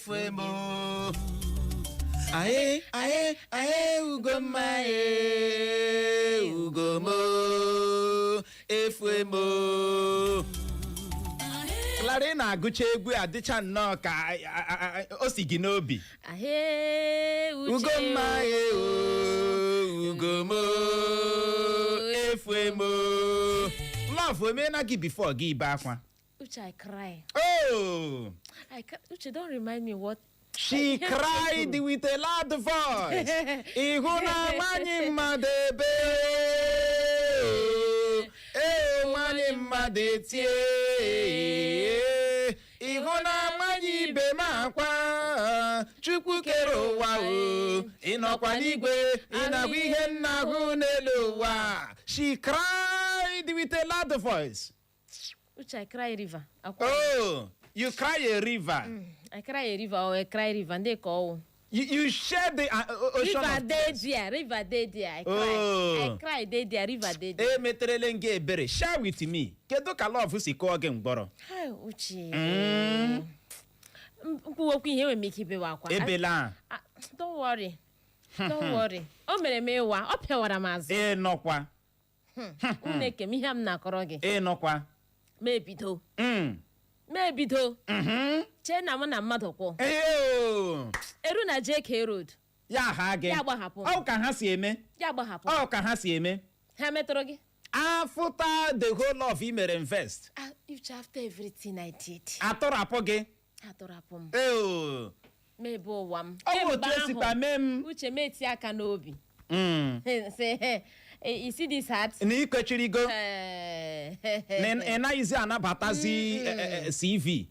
Efuemo. Aye, aye, aye, Ugomma, e, Ugomo, efuemo. Clara, ị na-agụcha egwu a dịcha nnọọ ka o si gị n'obi. Ahee, Uche. Ugomma e o, Ugomo, efuemo. Love omeela gị before gị ibe akwa? Uche, I cry. Oh! I cry. Uche, don't remind me what. She cried with a loud voice. Ị hụ na nwanyị mmadụ ebe, ee, nwanyị mmadụ etie. Ị hụ na nwanyị ibe m akwa. Chukwu kere ụwa o, ị nọkwa n'igwe, ị na-ahụ ihe nna ahụ n'elu ụwa. She cried with a loud voice. Uche, I cry river. Akwa. Oh, you cry a river. I cry a river or I cry river. Ndị ka ọwụ. You share the ocean River of dey there. River dey there. I cry. Oh. I cry dey there. River dey there. Emeterele m gị ebere. Share with me, kedu ka love si kụọ gị mgbọrọ? Hi, Uche. Nkwuwokwu ihe enwere m ike ibewe akwa. Ebela. Ah, don't worry. Don't worry. O mere m ịwa. Ọ pịawara m azụ. Ịnọkwa. Nneke m, ihe a m na-akọrọ gị. Ịnọkwa. Ma ebido. Ma ebido. Chee na mụ na mmadụ kwụ. Eyo. Eru na JK Road. Ya ha gị. Ya gbahapụ m. Ọ ka ha si eme. Ya gbahapụ m. Ọ ka ha si eme. Ha metụrụ gị? After the whole love i mere invest. Ah, Uche, after everything I did. Atọrapụ gị. Atọrapụ m. Eo. Ma ebe ụwa m. Ọ bụ Kemgbe otu esikwa ahụ, mee m. Uche, m eti aka n'obi. Say, "Hey, you see this heart?" Na ikwechirigo. Eh, Na ị naghịzi anabatazi CV.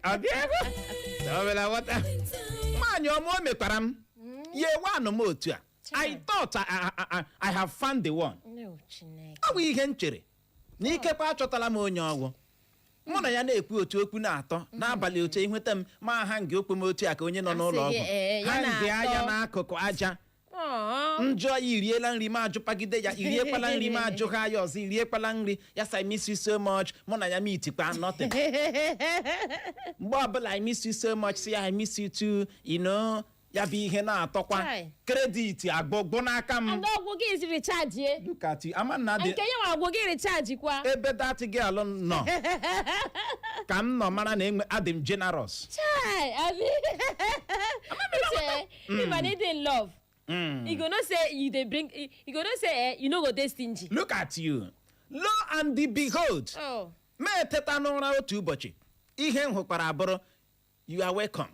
Ọ dị egwu? Ọ bịara ghọta. Nwaanyị ọma, o mekwara m ya ewe anụ m otu a. I thought I have found the one. No, Chineke. Ọ bụ ihe m chere na ikekwe achọtala m onye ọgwụ mụ na ya na-ekwu otu okwu na-atọ n'abalị, otu enweta m ma ha nga okwu m otu a ka onye nọ n'ụlọ Asị gị, ọgwụ ee, ya ha nge na-atọ. anya n'akụkụ aja. Aw. Njụọ ya, "Iriela nri?" Ma ajụpagide ya, "Iriekwala nri?" Ma ajụgha ya ọzọ, "Iriekwala nri?" Ya sị, "I miss you so much." Mụ na ya mitikwa, nothing. Mgbe ọbụla, "I miss you so much." Sị ya, "I miss you too." Ya bụ ihe na-atọkwa. Chai. Credit agbọgbọ n'aka m. And ọgwụ gị is recharge ye. Look at you, ama na dị Nke ya nwa agwụ gị recharge kwa. Ebe that girl nọ ka m nọ mara na enwe adị m generous. Chai, abi. Uche, if I dey in love, you go know say you dey bring, you go know say you no go dey stingy. Look at you. Lo and behold, Oh. ma eteta n'ụra otu ụbọchị, ihe m hụkwara abụrụ, "You are welcome."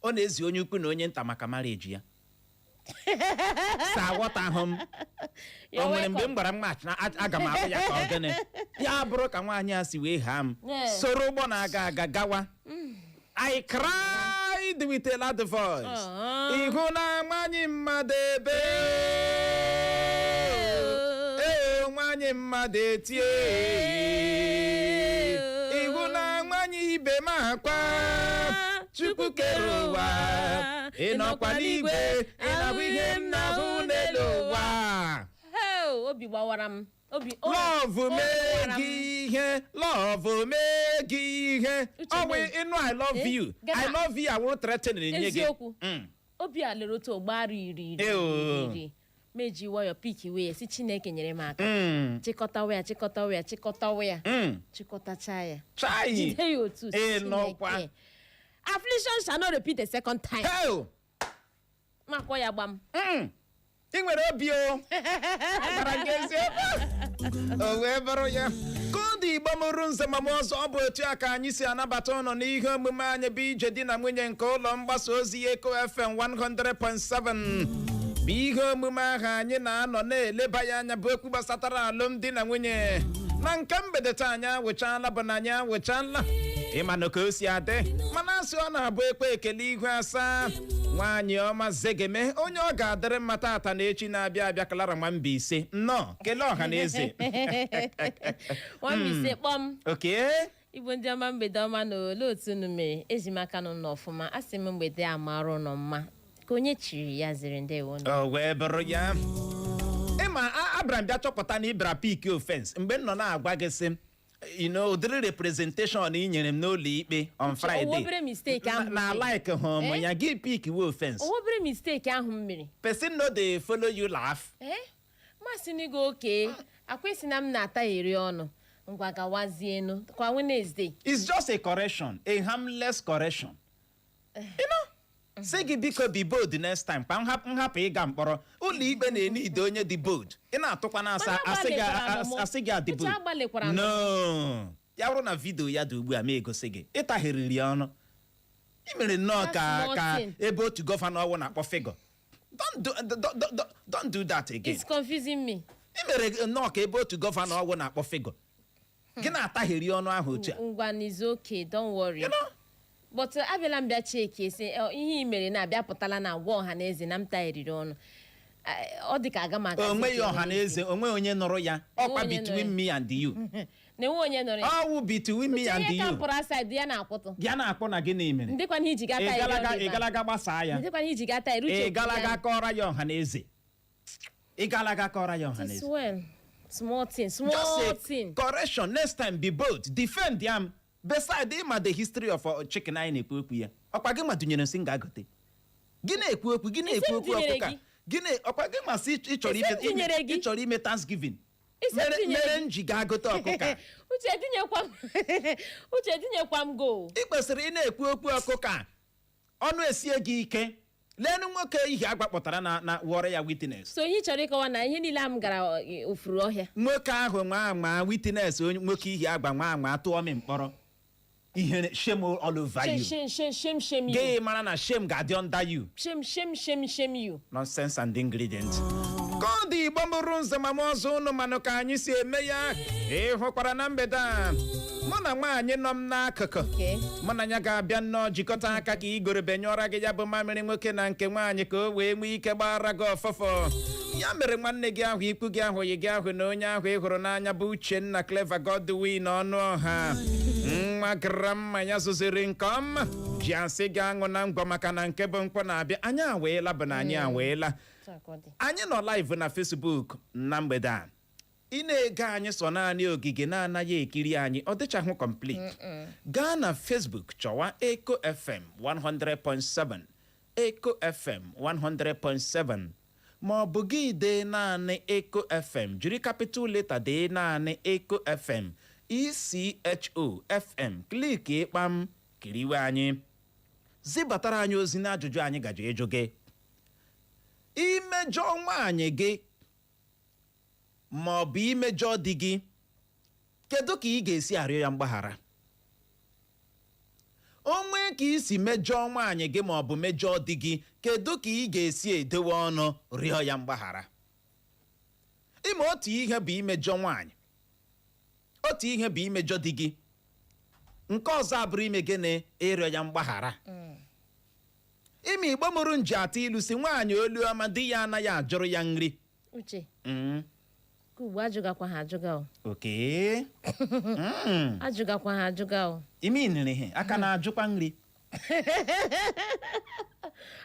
Ọ na-ezi onye ukwu na onye nta maka marriage ya. Sa aghọtahụ m. O nwere mgbe m gwara m na aga m abụ ya ka ọ gịnị ya bụrụ ka nwaanyị a si wee haa m soro ụgbọ na-aga aga gawa. I cried with a loud voice. Aw. Ị hụ na nwanyị mmadụ ebe, ee, nwanyị mmadụ etie. Ị hụ na nwanyị ibe m akwa. Chukwu kere ụwa, ị nọkwa n'igwe, ị na-ahụ ihe m na-ahụ n'elu ụwa. Hell, obi gbawara m. Obi Love obi mee gbawara m. gị ihe, love mee gị ihe. Uche, ọ bụ mee. ịnụ "I love Eh, you." Gana. "I love you" awụrụ threatening nye gị. Eziokwu. Obi a lere otu ọgbara iri iri Ew. iri meji nwayọ pick wee si Chineke nyere m aka. Chịkọtawa ya, chịkọtawa ya, chịkọtawa ya. Chịkọtacha ya. Chai. Jide ya otu si Ịnọkwa. Chineke. Affliction shall not repeat a second time. Hell. Makwa ya gbam. Ị nwere obi o gwara gị eziokwu, o wee bụrụ ya ka ọ dị. Igbo mụrụ nze ma m ọzọ, ọ bụ otu a ka anyị si anabata ụnụ n'ihe omume anyị bụ Ije Di na Nwunye nke ụlọ mgbasa ozi Eko FM 100.7, bụ ihe omume ahụ anyị na-anọ na-eleba ya anya bụ okwu gbasatara alụmdi na nwunye. Na nke mgbede taa, anyị awụchala, bụ na anyị awụchala, ịmanụ ka o si adị, mana asị ọ na-abụ ekwe ekele ihu asaa. Nwaanyị ọma zegeme, onye ọ ga-adịrị mma tata na echi na-abịa abịa, Clara Nwambaise, nnọọ, kelee ọha na eze. Nwambise kpọm. Oke. Igbo ndị ọma, mgbede ọma. Na olee otu unu mere? Eji m aka nụ n'ọfụma. Asị m mgbede a mara ụnọ mma, ka onye chiri ya ziri. Ndewo. O wee bụrụ ya, ịma abịara m bịa chọpụta na ịbịara pick offense mgbe m nọ na-agwa gị sị Ụdịrị representation ị nyere m n'ụlọ ikpe on Friday Obere mistake ahụ na mere. like hụ m Eh? ya gị pick we offense. O obere mistake ahụ m mere. Person no dey follow you laugh. Ee, masị gị oke akwesị na m na-atagheri ọnụ. Ngwa, gawazienu kwa Wednesday. It's just a correction, a harmless correction. Sị gị biko, be bold next time, pa nhapụ ịga mkpọrọ. Ụlọ ikpe na-ene ide onye dị bold. Ị na-atụkwa na asa Mana asị gị agbalịkwara m. asị gị adị Uche, bold. agbalịkwara m. No, ya bụrụ na video ya dị ugbu a, ma egosi gị ịtahịrịrị ya ọnụ. Ị mere nnọọ ka That's ka small thing. ebe otu governor ọwụ na-akpọ figure. Don't do that again. It's confusing me. Ị mere nnọọ ka ebe otu governor ọwụ na-akpọ figure. Gị na-ataghịrị ọnụ ahụ otu a. Ngwa, is okay, don't worry. You know? But abịala m bịa cheki esi ihe ị mere na-abịa pụtala na agwa ọha na eze na m tagheriri ọnụ. Ọ dị ka aga m agazi Onweghị nke ọha na eze, onweghị onye nụrụ ya. Ọkwa Onwe onye nụrụ between ya. me and you. Na enwe onye nụrụ ya. Ọwụ between me and Ihe ka you. m pụrụ aside ya na-akwụtụ. Ya na-akpọ na gịnị mere? Ndịkwana iji ga Ị tagherị galaga ọnụ ị ebe a. galaga gbasaa ya. Ndịkwana iji ga tagherị uche. Ị galaga kọrọ ya ọha na eze. Ị galaga kọrọ ya ọha na It's eze. well, small thing, Just small a thing. correction. Next time, be bold. Defend ya m. Beside, ịma the history of chicken anyị na-ekwu okwu ya. Ọkwa gị ma dụnyere nsị m ga-agote. Gị na-ekwu okwu, gị na-ekwu Isi m okwu dụnyere ọkụka gị. Gị na ọkwa gị masị ị chọrọ Isi m ime dụnyere gị. ị chọrọ ime Thanksgiving. Isi m Mere dụnyere mere gị. m ji gaa gote ọkụka. Uche, tinyekwa m, Uche, tinyekwa m go. Ị kwesịrị ị na-ekwu okwu ọkụka a, ọnụ esie gị ike. Leenụ nwoke ihe agwakpọtara na wọrọ ya witness. So ihe ị chọrọ ịkọwa na ihe niile a m gara ofuru ọhịa? Nwoke ahụ nwa anwa witness, onye nwoke ihe agba nwa anwa tụọ m mkpọrọ. Ihere, shame all over you. Shame, shame, shame, shame you. Gị mara na shame ga-adị under you. Shame, shame, shame, shame you. Nonsense and ingredient. Ka ọ dị, Igbo mụrụ nze ma m ọzọ, ụnụ manụ ka anyị si eme ya. Ị hụkwara na mgbede a, mụ na nwaanyị nọ m n'akụkụ, mụ na ya ga-abịa nnọọ jikọta aka ka igorobe nyụọra gị ya bụ mamịrị nwoke na nke nwaanyị, ka o wee nwee ike gbara gị ọfọfọ. Ya mere nwanne gị ahụ, ikwu gị ahụ, yi gị ahụ na onye ahụ ị hụrụ n'anya bụ Uchenna Clever Godwin ọnụ ọha nwa grandma ya zụziri nke ọma ji asị gị aṅụ na ngwọ, maka na nke bụ nkwọ na-abịa. Anyị aweela bụ na anyị aweela. Otu a ka ọ dị. Anyị nọ live na Facebook na mgbede a. Ị na-ege anyị sọ naanị ogige na-anaghị ekiri anyị, ọ dịchahụ complete. Gaa na Facebook chọwa Eco FM 100.7, Eco FM 100.7, ma ọ bụ gị dee naanị Eco FM, jiri capital letter dee naanị Eco FM, ECHO FM, click ịkpam, kiriwe anyị, zibatara anyị ozi na ajụjụ anyị gaje ịjụ gị. Imejọ nwaanyị gị ma ọ bụ imejọ di gị, kedu ka ị ga-esi arịọ ya mgbaghara? O nwee ka isi mejọọ nwaanyị gị ma ọ bụ mejọọ di gị, kedu ka ị ga-esi edowe ọnụ rịọ ya mgbaghara? Ịma otu ihe bụ imejọ nwaanyị, otu ihe bụ imejọ di gị, nke ọzọ abụrụ ime gịnị? Ịrịọ ya mgbaghara. Ime Igbo mụrụ nji atụ ilu si nwaanyị olu ọma, di ya anaghị ajụrụ ya nri. Uche, ka ugbu ajụgakwa ha ajụga o. Okay. Ajụgakwa ha ajụga o. Ime nri ihe aka na-ajụkwa nri.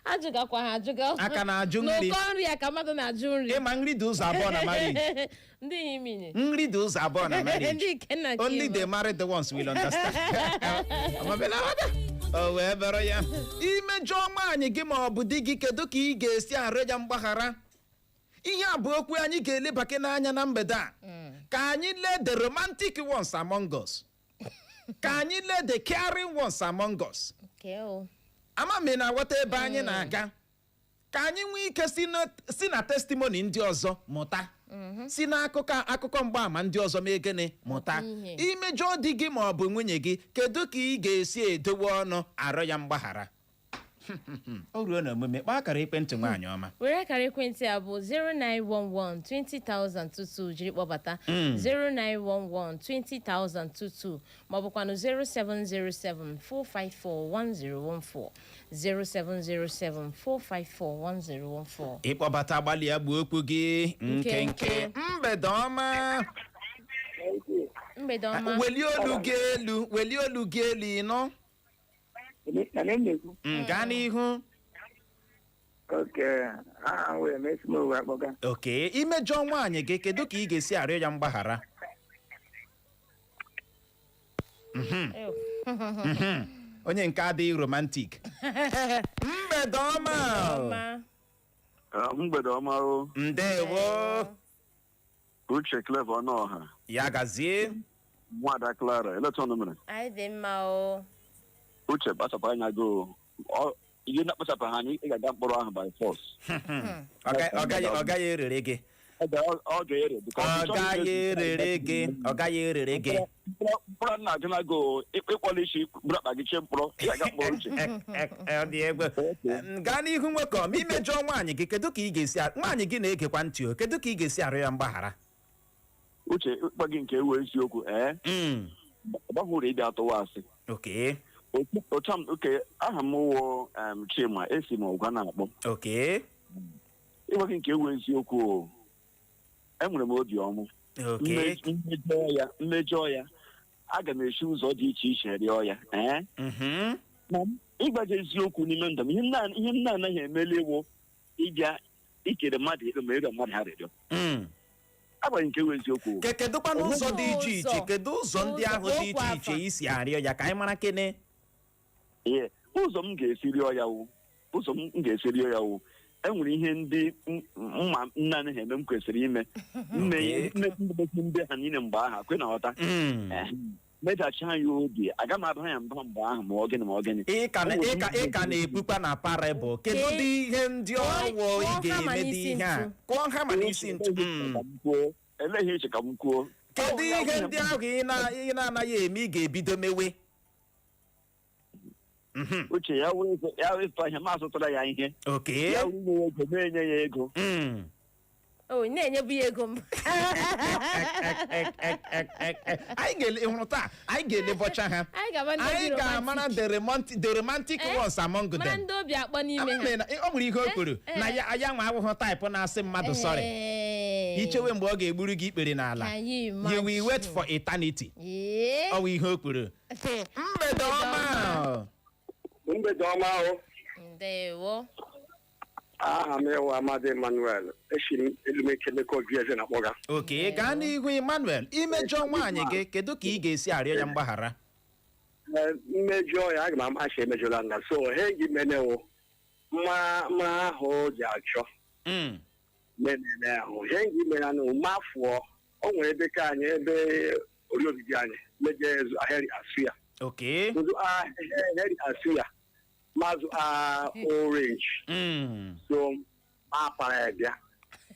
Ajụgakwa ha ajụga o. Aka na-ajụ nri. N'ụkọ nri ya ka mmadụ na-ajụ nri. Ịma nri dị ụzọ abụọ na marriage. Ndị imini. Nri dị ụzọ abụọ na marriage. Ndị Ikenna ka Only ịbụ. the married ones will understand. Amabela aghọta? O wee bụrụ ya, imejọ nwaanyị gị ma ọ bụ di gị, kedu ka ị ga-esi arịọ ya mgbaghara? Ihe a bụ okwu anyị ga-elebake n'anya na mgbede a. Ka anyị lee the romantic ones among us, ka anyị lee the caring ones among us. Okay, o. Ama m ị na-aghọta ebe anyị na-aga. Ka anyị nwee ike si na testimony ndị ọzọ mụta, si n'akụkọ akụkọ mgbaàmà ndị ọzọ mee gịnị? Mụta. Ihe. Imejọ di gị ma ọ bụ nwunye gị, kedu ka ị ga-esi edowe ọnụ arịọ ya mgbaghara? O ruo na omume, kpaa akara ekwentị, nwaanyị ọma. Were akara ekwentị a bụ 0911 20022 jiri kpọbata, 0911 20022, maọbụkwanụ 0707 454 1014, 0707 454 1014. Ịkpọbata, gbalịa gbuo okwu gị nkenke. Nkenke. Mgbede ọma. Mgbede ọma. Welie olu gị elu, welie olu gị elu, ịnụ? Gaa n'ihu. Oke, aha m wee mesi m owe akpọga. Oke imejọ nwaanyị gị, kedu ka ị ga-esi arịọ ya mgbaghara? Ew. Onye nke adịghị romantic. Mgbede ọma. Ọma. Mgbede ọma o. Ndewo. Uche, Clever Ọnụọha. Ya gazie. Nwada Clara, eletụ ọnụ mere. Anyị dị mma o. Uche, kpachapụ anya gị o. Ihe na-akpachapụ ha anya, ị ga-aga mkpọrọ ahụ by force. Ọ gaghị erere gị. Ọ ga-ere. Ọ gaghị erere gị, ọ gaghị erere gị. Mkpọrọ nna ajụ na go ịkpọla isi bụrụ akpa gị chie mkpọrọ, ị ga-aga mkpọrọ, Uche. Ọ dị egwu. Gaa n'ihu, nwoke ma imejọ nwaanyị gị, kedu ka ị ga-esi nwaanyị gị na-egekwa ntị o, kedu ka ị ga-esi arịọ ya mgbaghara? Uche, ịkpọ gị nke ewu eziokwu, ee, ọ ịbịa atụwa asị. Otu m oke aha m wụ Chima, esi m ụgwa na-akpọ. Ịgwa gị nke ewu eziokwu o, enwere m obi ọmụ. Mmejọ ya, mmejọ ya, aga m esi ụzọ dị iche iche rịọ ya, ee. Ma ịgwa gị eziokwu, n'ime ndụ m, ihe m na-anaghị emeli ewu ịbịa ikere mmadụ ego ma ịrịọ mmadụ arịrịọ. Agwaghị nke ewu eziokwu o. Kedụkwa n'ụzọ dị iche iche? Ụzọ. Kedu ụzọ ndị ahụ dị iche Okwu iche afa. isi arịọ ya, ka anyị mara kene? Ee, ụzọ m ga-esi rịọ ya wụ, ụzọ m ga-esi rịọ ya wụ, enwere ihe ndị mma m na-anaghị eme m kwesịrị ime mme mmesi ndị ha niile mgbe ahụ kwe na ghọta. Medachi ya obi, aga m aba ya mba mgbe ahụ, ma ọ gịnị ma ọ gịnị. Ị ka na-ebukwa na parable. Kedu ụdị ihe ndị ọwụ ị Kụọ hama ga-eme dị n'isi ihe a? ntu. Kụọ hama n'isi ntu. Ka m kwuo, eleghị iche ka m kwuo. Kedu ihe ndị ahụ ị na-anaghị eme ị ga-ebido mewe? Uche, ya wee ya wee zụta ihe, ma azụtara ya ihe. Ya wee nye ya ego, na-enye ya ego. O na-enyebu ya ego m. Anyị ga-ele, hụrụ taa, anyị ga-elebọcha ha. Anyị ga-ama ndị Anyị obi ga-amara romantic. the romantic ones among Mara them. ndị obi akpọ n'ime ha. Ama m na o nwere ihe o kwuru na ya ya nwa abụghị type na-asị mmadụ sorry. Ichewe mgbe ọ ga-egburu gị ikpere n'ala. Can you You will wait imagine? for eternity. Ee. Ọ bụ ihe o kwuru. Mgbede ọma. Mgbede ọma ahụ. Ndewo. Aha m ewu Amadi Emmanuel, esi m Elumeke Obi Eze na akpọga. Oke, gaa n'ihu, Emmanuel. Imejọ nwaanyị gị, kedu ka ị ga-esi arịọ ya mgbaghara? Ee, mmejọ ya, aga m amasị emejọla nna, so he gị menewo mma mma ahụ o ji achọ menene ahụ he gị mere anụ mafụọ. O nwere ebe ka anyị ebe ori ogige anyị meje ahịrị asụ ya. Nzu ahịrị asụ ya mazụ a orange. So ma para ya bịa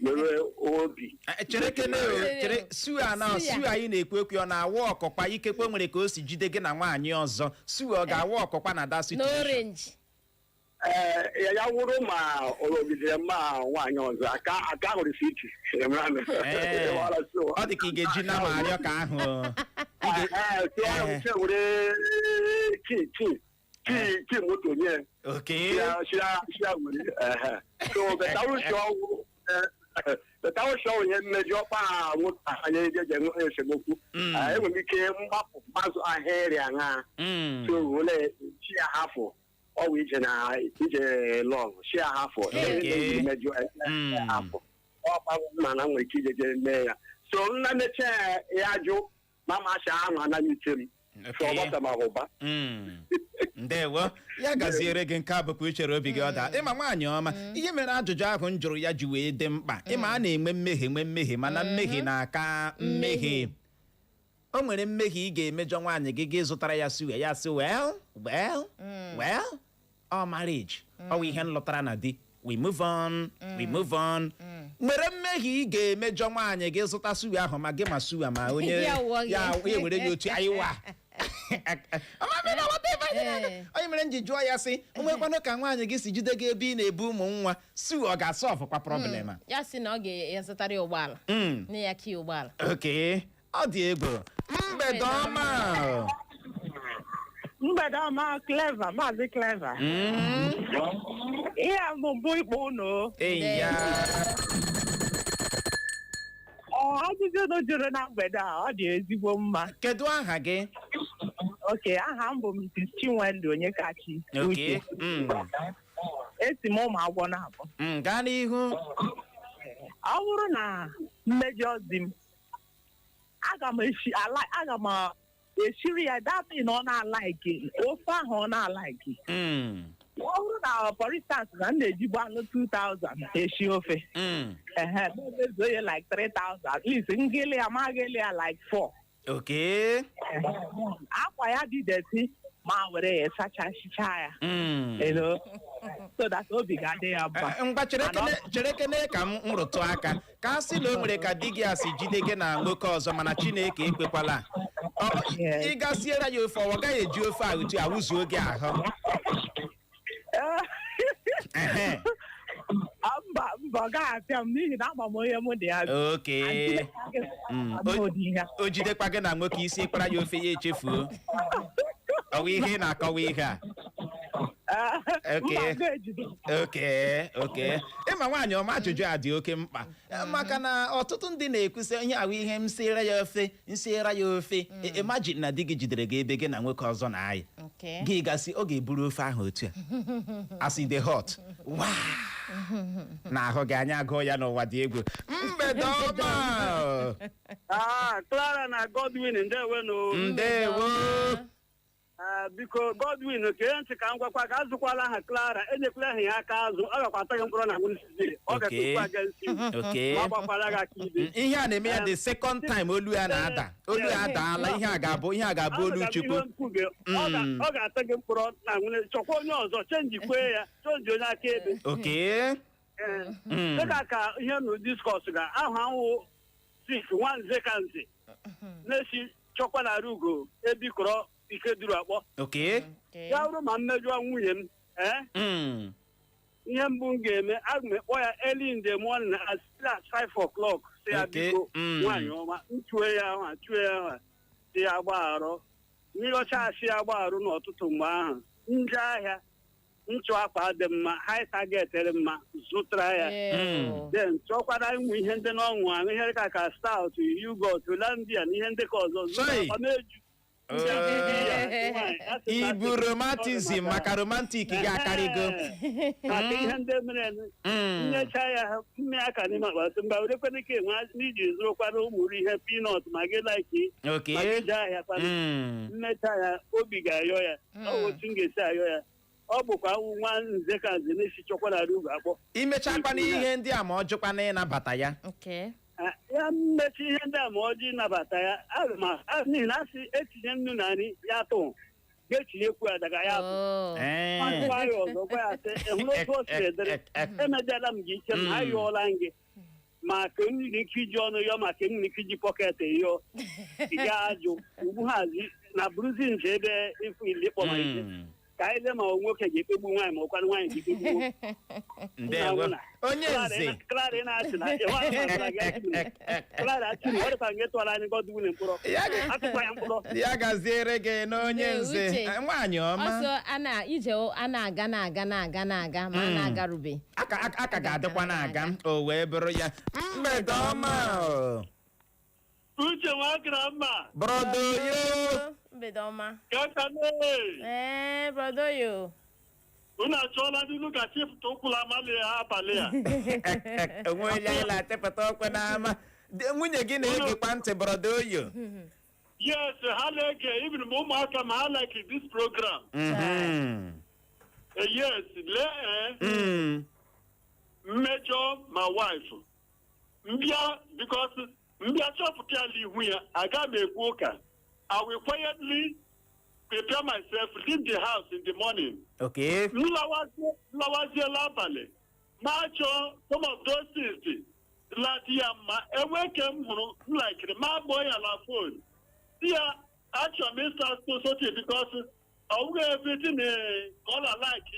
were obi. Chere kene o, chere suya na Suya. suya anyị na-ekwu ekwu, ọ na-awa ọkụkpa? Ikekwe nwere ka o si jide gị na nwaanyị ọzọ, suya ọ ga-awa ọkụkpa na that situation? N'orange. Ee, ya wụrụ ma orogidere mma nwaanyị ọzọ aka aka ahụ risiti. Ee, ọ dị ka ị ga-eji nama arịọ ka ahụ Were key key key key moto nye ya were ehe. So betawụsị ọwụ ihe mmejọ kpa nwoke anyị ejeje esemokwu. Enwere m ike mgbapụ mazụ ahịrị aṅa. So wole chi ya hafụ ọwụ ije na ije lọv chi ya hafụ mejọ hafụ ọkpa mana nwere ike ijeje mee ya, so nna mechaa ya jụ ma ma asị ahụ anaghị ite m so ọ gbata ma ụba. Ndewo, ya gaziere gị. Nke a bụkwa ichere obi gị ọ daa. Ịma nwaanyị ọma, ihe mere ajụjụ ahụ m jụrụ ya ji wee dị mkpa, ịma a na-enwe mmehie, nwe mmehie, mana mmehie na-aka mmehie. O nwere mmehie ị ga-emejọ nwaanyị gị, gị zụtara ya suya, ya sị, "Well, well, well, ọ marriage ọ bụ ihe nlụtara na di, we move on, we move on." Nwere mmehie ị ga-emejọ nwaanyị gị, zụta suya ahụ, ma gị ma suya ma onye Ya wụọ gị. ya ya were ya otu anyị wa. Onye mere m ji jụọ ya sị, onwekwanụ ka nwaanyị gị si jide gị ebe ị na-ebu ụmụ nwa, su ọ ga-asolvekwa problem a? Ya sị na ọ ga-azụtara ya ụgbọala. Nye ya key ụgbọala. Oke, ọ dị egwu. Mgbede ọma. Mgbede ọma, Clever, Maazị Clever. Ihe a bụ mbụ ikpo unu. Eyi ya. Ọ ajụjụ unu jụrụ na mgbede a, ọ dị ezigbo mma. Kedu aha gị? Oke, aha m bụ Mrs. Chinwendu Onyekachi. Oke. Uche. Esi m ụmụ agwọ na-abụ. Gaa n'ihu. Ọ bụrụ na mmejọ di m, aga m esi ala, aga m Esiri ya that thing ọ na-alike, ofe ahụ ọ na-alike. Ọ bụrụ na, for instance, na m na-ejigbu anụ 2000 esi ofe, ehe, memezuo ya like 3000, at least ngịlị ya ma gịlị ya like 4. Akwa ya dị dirty, ma were ya sachasịcha ya, so that obi ga-adị ya mma. Eh, ngwa, chere kene, chere kene ka m rụtụ aka. Ka a sị na o nwere ka di gị a si jide gị na nwoke ọzọ, mana Chineke ekwekwala. Ị gasiere ya ofe, ọ gaghị eji ofe ahụ tu awụzuo gị ahụ? Ehe. Ah, mba, mba, ọ gaghị apịa m n'ihi na ama m onye mụ na ya bi. Ama ụdị ihe a. O jidekwa gị na nwoke, isi kpara ya ofe, ya echefuo ọwa ihe ị na-akọwa ihe a? Ah, Okay. mba, ga-ejide. Oke ịma nwaanyị ọma, ajụjụ a dị oke mkpa. Eh, maka na ọtụtụ ndị na-ekwusị ihe ahụ, ihe m siere ya ofe, nsiere ya ofe. Imagine na di gị jidere gị ebe gị na nwoke ọzọ na-ayị. Gị gasị, ọ ga-eburu ofe ahụ otu a, as e dey hot waa na ahụ gị anya agụụ ya n'ụwa dị egwu. Mgbede ọma. Ah, Clara na Godwin, ndewenu. Ndewo. Ah, biko Godwin, kee ntị ka m gwakwa ka azụkwala ha Clara, enyekwala ha ya aka azụ, ọ gakwa ata gị mkpụrụ na Wednesday. Ọ ga-ekwu against you. Ma ọ gbakwara gị aka ibe. Ihe a na-eme ya the second time, olu ya na-ada, olu ya adaala. Ihe a ga-abụ olu Chukwu. Ihe m kwuge, ọ ga-ata gị mkpụrụ na Wednesday. Chọkwa onye ọzọ, change kwe ya, change onye akaebe. Ee. Dịka ka ihe nụ discuss ga ahụ anwụ sik nwanze ka nze na-esi chọkwa na rugo ebikọrọ ike duru akpọ. Ya bụrụ ma mmejọ nwunye m, ee, ihe mbụ m ga-eme, aga m ekpọ ya early in the morning, as early as 5 o'clock, sị ya, "Biko, nwaanyị ọma," ntue ya ahụ, tue ya ahụ, si ya gbagharụ mmiri asị ya gbagharụ n'ọtụtụ. Mgbe ahụ nje ahịa nchụ akwa dị mma, high target dị mma, zụtara ya. Then chọkwara ịnwe ihe ndị n'ọṅụ aṅụ, ihe dịka ka stout, yogurt, Hollandia na ihe ndị ka ọzọ zụtara. Chai. Ọ na-eju. Ibu romanticism, maka romantic gị akarịgo. Maka ihe ndị mere nyecha ya mme aka n'ime akpa, sị mba, werekwana ike enwe n'iji zụrụkwara ụmụ ihe peanut ma gị like ma gị jee ahịa kwana. Mmecha ya, obi ga-ayọ ya. Ọ bụ otu m ga-esi ayọ ya. Ọ bụkwa awụ nwa nze ka nze na-esi chọkwa na ugwu akpọ. Imechakwana ihe ndị a, ma ọ jụkwana ịnabata ya? Ah, ya mmechi ihe ndị a, ma ọ ji ịnabata ya, aga m n'ihi na asị etinye nnu na nri ya tụ, ga-etinyekwu adaga ya tụ. Gwa ya ọzọ, gwa ya sị, "Ị hụrụ otu o siri dịrị, emejela m gị, iche m ayọọla m gị, ma ka m nwere ike iji ọnụ yọọ, ma ka m nwere ike iji pocket yọọ, ị ga-ajụ ugbu hazi na buruzi nje ebe ịfụ ili kpọrọ ije." Ka anyị lee ma ọ nwoke ga-ekpegbu nwaanyị, ma ọkwanụ nwaanyị ga-ekpegbu nwoke. Ndewo, onye nze. Clara, ị na-achị na Clara achị na ọ dịkwa nke tụọrọ anyị Godwin mkpụrụ. Atụkwa ya mkpụrụ. Ya gaziere gị n'onye Ee, nze. Uche. Eh, nwaanyị ọma. Ọsọ a na ije, a na-aga, na-aga, na-aga, na-aga, ma a na-agarube. Aka ga-adịkwa na-aga, o wee bụrụ ya. Mgbede ọma o. Uche nwakara mma. Brother yo. Mgbede ọma. Kakane. Ee, brother yo. Unu achọọla ndị ka chịpụta ụkwụla amalị ha abalị a. Onwe onye anyị na-atịpụta okwe n'ama. Nwunye gị na-egekwa ntị, brother oyo? Yes, ha na-ege, even ma ụmụaka ma ha like this program. Yes, lee, mmejọ ma wife mbịa, because mbịa chọpụta ya n'ihu ya, aga m ekwu ụka. I will quietly prepare myself, leave the house in the morning. Nlawaziela abalị, ma chọọ some of those things ladi ya mma, enwe ke m hụrụ m likiri, ma gbọọ ya na phone, si ya, "Achọrọ m ịsa sosote," because ọ bụghị everything ka ọ na like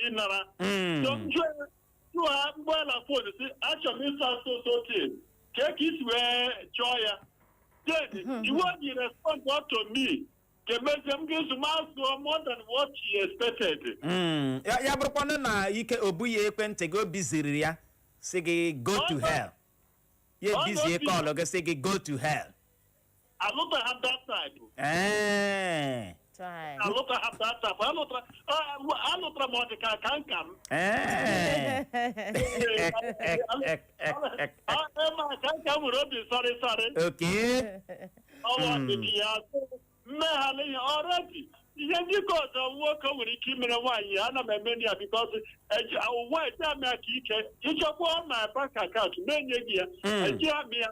ịnara. So m jụọ ha, mgbọ ya na phone, si, "Achọrọ m ịsa sosote ka ka isi wee chọọ ya." Then the way he respond to me ka emezie m ga-ezu ma zụọ more than what he expected. Ya bụrụkwanụ na ike o bughị ekwentị gị, obi ziri ya si gị go to hell, ya ebizie call gị sị gị go to hell. Alụta ha that type. Try. Alụta ha that type. Alụtara alụtara m, ọ dị ka ka nka m. Ma ka nka m nwere obi sorry sorry. Ọwa ọdịdị ya. Mmeghala ihe already, ihe ndị ka ọzọ nwoke nwere ike imere nwaanyị, ana m eme ya because ụwa eji amị aka ike ịchọkwa my bank account na-enye gị ya. Eji amị ya,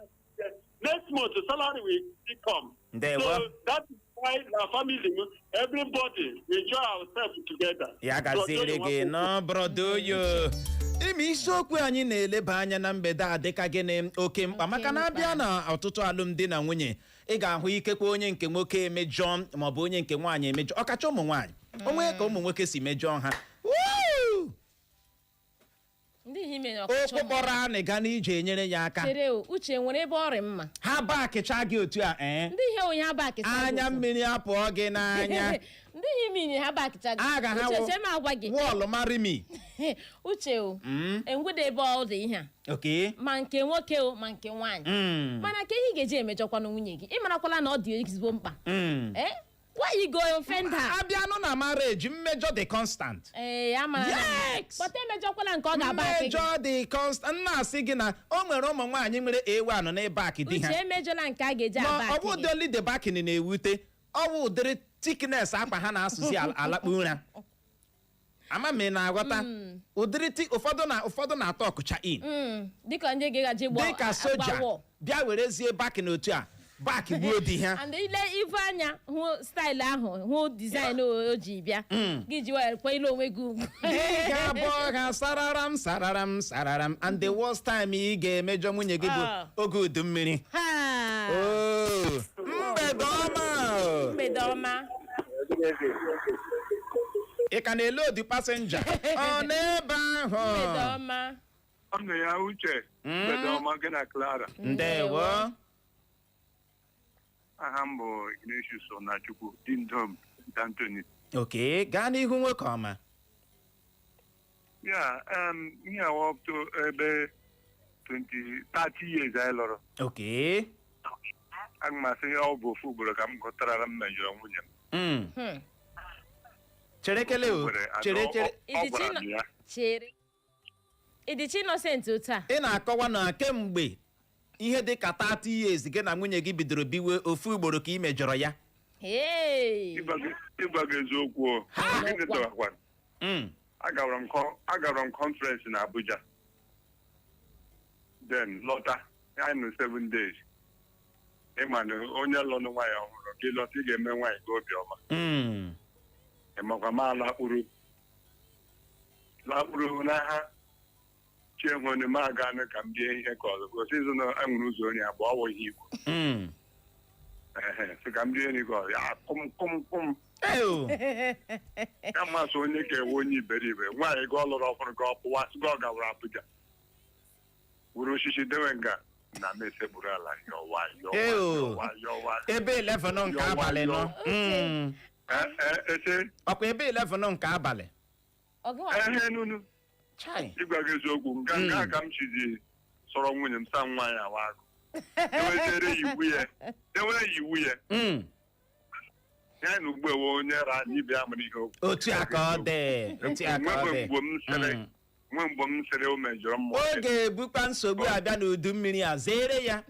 next month salary will still come. Ndewo. So that is why na family m, everybody, we join ourselves together. Ya gaziere gị n'ọbrodoyo. Ime isiokwu anyị na-eleba anya na mgbede a dịka gịnị? Oke mkpa, maka na abịa na ọtụtụ alụmdi na nwunye, ị ga-ahụ ikekwe onye nke nwoke emejọọ maọbụ onye nke nwaanyị emejọ, ọkacha ụmụ nwaanyị onwe ka ụmụ nwoke si mejọọ ha. Woo! Ndị ihe mere ọkacha okwu ụmụ kpọrọ anị ga n'ije enyere ya aka. Chere o, Uche, nwere ebe ọrị mma. Ha bakịcha gị otu a, ee. Ndị ihe onye ha bakịcha gị anya otu. Mmiri apụọ gị n'anya. Ndị ihe mmiri ha bakịcha gị. Aga ha Uche, chee m agwa gị. Wọlụ marry me. Uche o, enwede ebe ọ dị ihe a. Ma nke nwoke o, ma nke nwaanyị. Mana ka ihe ị ga-eji emejọkwanụ nwunye gị, ị marakwala na ọ dị ezigbo mkpa. Why you go offend her? Abịanụ na marriage, mmejọ dị constant. Ee, amara. Yes! But emejọkwala nke ọ ga-aba akị gị. Mmejọ dị constant. Nna, asị gị na o nwere ụmụ nwaanyị nwere A1 n'ịba akị di ha. Uche, emejọla nke a ga-eji Ma aba ọ akị bụ gị. ụdị only the backing na-ewute, ọ bụ ụdịrị thickness akpa ha na-asụzi alakpu ụra. Ama m ị na-aghọta ụdịrị ụfọdụ na ụfọdụ na-atọ ọkụcha in. Dịka ndị ga-eji gba dịka soja agba war. Bịa werezie backing otu a back gbuo di ha. And ile ife anya hụ style ahụ, hụ design o ji bịa gị ji wee kwanyere onwe gị ugwu. Ị ga-abụ ha sararam sararam sararam. And the worst time ị ga-emejọ nwunye gị bụ oge udu mmiri. Ha! Oh, mgbede ọma o. Mgbede ọma. Ị ka na-elodu passenger ọ n'ebe ahụ? Mgbede ọma. Ọ nọ ya, Uche. Mgbede ọma gị na Clara. Ndewo. Aha m bụ Ignatius Onachukwu Dindom Anthony. Okay, gaa n'ihu, nwoke ọma. Ya ihe awa up to ebe 20 30 years anyị lụrụ. Aga m asị ọ bụ ofu ugboro ka m gụtarala m mejọrọ nwunye m. Chere kele o. Were, and Chere, chere. ọ gwara m ya. Chere, ịdịchi innocent otu a? Ị na-akọwa na kemgbe ihe dị ka 30 years gị na nwunye gị bidoro biwe, ofu ugboro ka ị mejọrọ ya? Hey! Ịgwa gị eziokwu o. Gịnị dọwakwara? Agara m conference na Abuja. Then lọta, anyị nọ 7 days. Ịma na onye lụrụ nwaanyị ọhụrụ, gị lọta, ị ga-eme nwaanyị gị obiọma. Ị makwa ma lakpuru n'agha chiehụnụ m aga ka m bie ihe ka ọzọ gosi ịzụ na enwere ụzọ onye abụọ ọ wụghị igbo. Ehe, sị ka m bie nri ka ọzọ ya kụm kụm kụm. Ew. Ya masị onye ka ewe onye iberibe nwaanyị gị ọ lụrụ ọhụrụ ka ọ pụwa, sị gị ọ gawara Abuja wuru osisi dewe nga na m esekpuru ala yọwa yọwa. Ew. Yọwa yọwa. Ebe 11 nke Yọwa, abalị nọ. yọwa. Ese. Ọkwa ebe 11 nke abalị? Ọ gịnwa? Ehe, nunu. Chai. Ịgwa gị eziokwu, nga nga ka m chizi sọrọ nwunye m sa nwaanyị awa agụ dewezere ya iwu ya, dewere ya iwu ya. Ya na ugbu ewe onye ra ibe ya mara ihe okwu. Otu a ka ọ dị, otu a ka ọ Nwekwe dị. mgbe m sịrị nwe mgbe m sịrị o mejọrọ m. Ọ ga-ebukwa nsogbu abịa n'udu mmiri a, zere ya.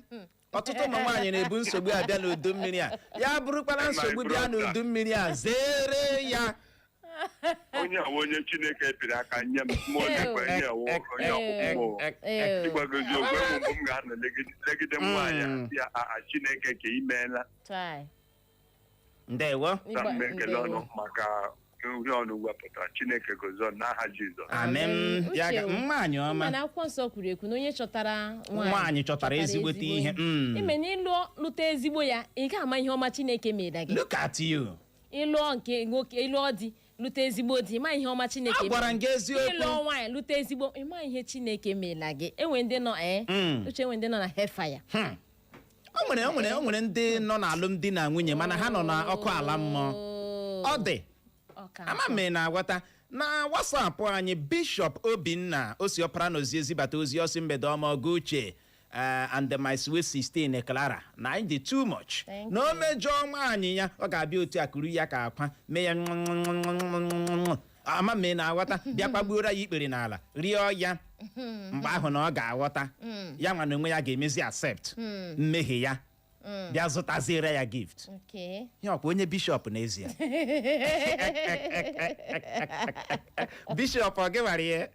Ọtụtụ ụmụ nwaanyị na-ebu nsogbu abịa n'udu mmiri a. Ya bụrụkwala nsogbu bịa n'udu mmiri a, zere ya. Onye a onye Chineke pịrị aka nye m mmụọ na-ekwe nye ewu onye ọkpụkpụ. Ịgwa gị eziokwu, enwe mgbe m ga-anọ legide nwaanyị a, sị ya, "Aa, Chineke ka imeela." Chai. Ndewo. Na m ekele ọnụ maka ihe ọnụ wepụtara. Chineke gozie n'aha Jizọs. Amen. Ya Uche o, nwaanyị ọma. Mana akwụkwọ nsọ kwuru ekwu na onye chọtara Nwaanyị chọtara ezigbote ihe. Ime na ịlụọ lụta ezigbo ya, ị ga-ama ihe ọma Chineke mere gị. Look at you. Ịlụọ nke nwoke, ịlụọ di, lụta ezigbo di, ịma ihe ọma Chineke Agwara m gị eziokwu. Ịlụọ nwaanyị, lụta ezigbo, ịma ihe Chineke mere gị. Enwe ndị nọ ee. Uche, enwe ndị nọ na hellfire. O nwere ndị nọ n'alụmdi na nwunye mana ha nọ n'ọkụ ala mmụọ. Ọ dị. Ọka Ama m ị na-aghọta. Na WhatsApp anyị, Bishop Obinna Osiọpara na ozi ezibata ozi ọsị, mgbede ọma, ọgụ Uche and my sweet 16 Clara, na anyị dị too much. Thank Na o mejọọ nwaanyị ya, ọ ga-abịa otu a kuru ya ka akwa mee ya. Ama m ị na-aghọta. Bịa kpagbuoro ya ikpere n'ala, rịọ ya mgbe ahụ na ọ ga-aghọta ya nwa na onwe ya ga-emezi accept mmehie ya. Bịa zụtaziere ya gift. Ihe ọkwa onye bishọp n'ezie. Bishọp, ọ gị nwara ihe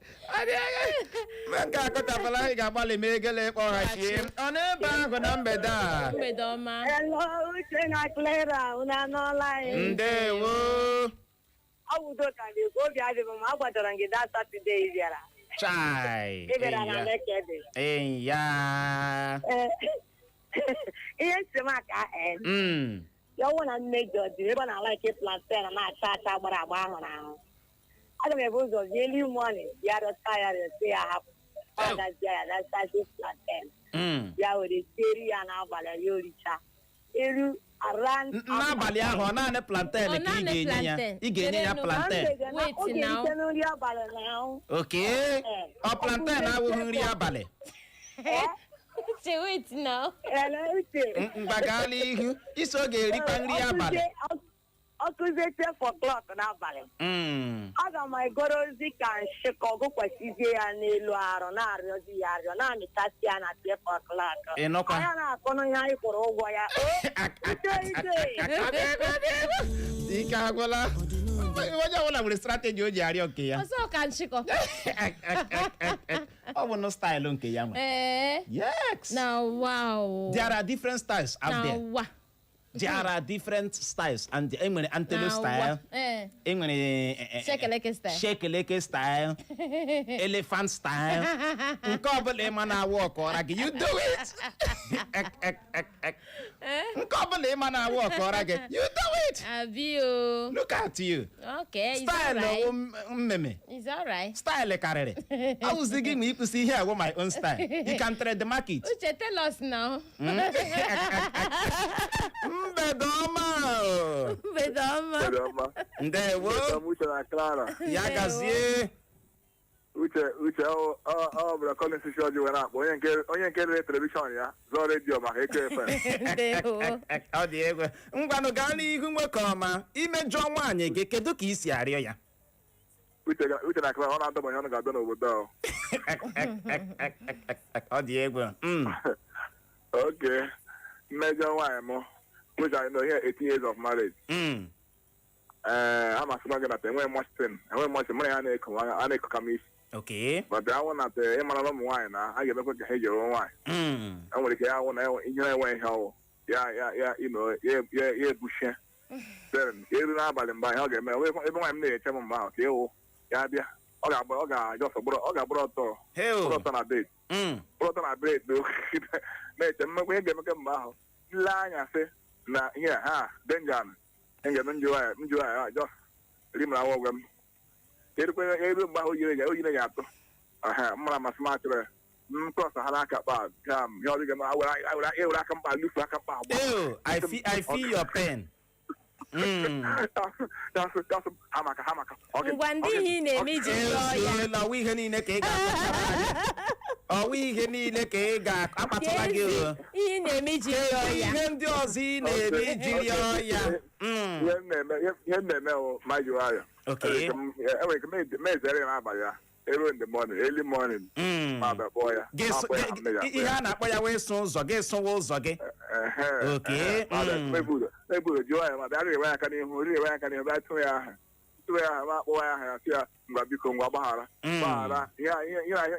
nke akụtapụla. Anyị ga-agbalị ma egele kpọghachie ọ n'ebe ahụ na mgbede a. Mgbede ọma. Hello, Uche na Clara, unu anọọla anyị. Ndewo. Ọ bụ udo ka na-ekwu, obi adịghị m, agwadoro m gị that Saturday ị bịara. Chai. Ị bịara na Nekede. Eya. Ihe ntị m aka ee. Ya ọwụ na mmejọ dị ebe ọ na-alike plantain na-acha acha gbara agba ahụ n'ahụ. Aga m ebu ụzọ zie early morning ya rịọta ya, rịọta ya, hapụ. Ọ gazie ya dachazi plantain. Ya were sieri ya n'abalị, ya oricha. Eru around N'abalị ahụ, ọ naanị plantain Ọ ka ị naanị ga-enye ya? plantain. Ị ga-enye ya Chere. Plantain? Wait Ọ now. ga-erite nri abalị na ahụ. Oke ọ plantain awụghị nri abalị. Uche, wait now. Ele Uche. Mgba, gaala ihu isi ọ ga-erikwa nri abalị. Ọ kụzie 12 o'clock n'abalị. Aga m egoro ozi ka nshi ka ọgụ kwesịzie ya n'elu arụ, na-arịọzi ya arịọ, na-amịtasị ya na 12 o'clock. Ị nụkwa? Anya na-akọnụ ihe anyị kwụrụ ụgwọ ya. O, Uche, Uche. Ike agwụla. Onye ọbụla nwere strategy o ji arịọ nke ya. Ọzọ ka nchịkọ. Ọ bụ nụ style nke ya nwe. Yes. Na wow. There are different styles out Na there. wa. There are different styles and enwere antelo Na style. wa. Enwere Shekeleke style. Shekeleke style, elephant style. Nke ọbụla ịma na-awụ ọkọọra gị, you do it. Nke ọbụla ịma na-awụ ọkọọra gị, you do it. Abi o. Look at you. Okay, it's Style alright. wụ mmemme. It's alright. Style karịrị awụzi gị ma ịkwụsị ihe awụ my own style. You can trade the market. Uche, tell us now. Mgbede ọma o. Mgbede ọma. Mgbede ọma. Ndewo. Mgbede ọma, Uche na Clara. Ya gazie. Uche, Uche, ọ bụla Collins Shọji were akpọ onye nke rere television ya zụọ redio maka Eko FM. Ndewo. Ọ dị egwu. Ngwanụ, gaa n'ihu, nwoke ọma. Imejọ nwaanyị gị, kedu ka i si arịọ ya? Uche na Clara, ọ na-adọbanye ọnụ ga-adọ n'obodo ahụ. Ọ dị egwu. Oke mmejọ nwaanyị m, which I know here, 18 years of marriage. Ee, amasịla gị na enweghị much thing, enweghị much mụ na ya na-eko, a na-ekoka m isi. But awụ na ịmara ụmụ nwaanyị na a ga-emekwa ka ha eji ewe nwaanyị. E nwere ike ya awụ na ihe na-enwe ihe ọwụ ya ya ya ino ya ya ya ebuchie. Then eru n'abalị mgbe ahụ, ọ ga-eme ebe nwaanyị m na-eche m mgbe ahụ ka ịwụ ya bịa, ọ ga-agba, ọ ga-aja ọsọ gbụrụ, ọ ga-agbụrụ ọtọ gbụrụ ọtọ na bed, gbụrụ ọtọ na bed na-eche mmekwa ihe ga-emeke mgbe ahụ. Nle anya sị na ihe ha danger nga m njụ ya, njụ ya, just ri m na ọgwụ m erukwe eru mgbe ahụ o yiri ya atụ aha mara amasị m achọrọ ya m cross ha n'aka kpa gam ihe ọ dịghị m ewere aka mkpa lufu aka mkpa agba. Ew, I feel your pain. Ha maka ha maka. Ngwa, ndị ihe ị na-eme iji rịọ ya. Ezuola. Ọwa ihe niile ka ị ga-akpachara anya, ọwa ihe niile ka ị ga-akpatụla gị o. Ihe ị na-eme iji rịọ ya. Ihe ndị ọzọ ị na-eme iji rịọ ya. Ihe m na-eme bụ ma ji nwayọ. Enwere ike m ezere ya n'abalị ya, eru in the morning, early morning, ma bịa kpọọ ya. Gị ma kpọọ ya, ma ya ihe a na-akpọ ya wee sụ ụzọ gị, sụwa ụzọ gị. Mebu ụzọ jụọ ya, ma bịa rịwa ya aka n'ihu, rịwa ya aka n'ihu, bịa tụọ ya aha, tụọ ya aha, ma akpọwa ya aha, ya sị ya, "Ngwa, biko, ngwa, gbaghara, gbaghara ihe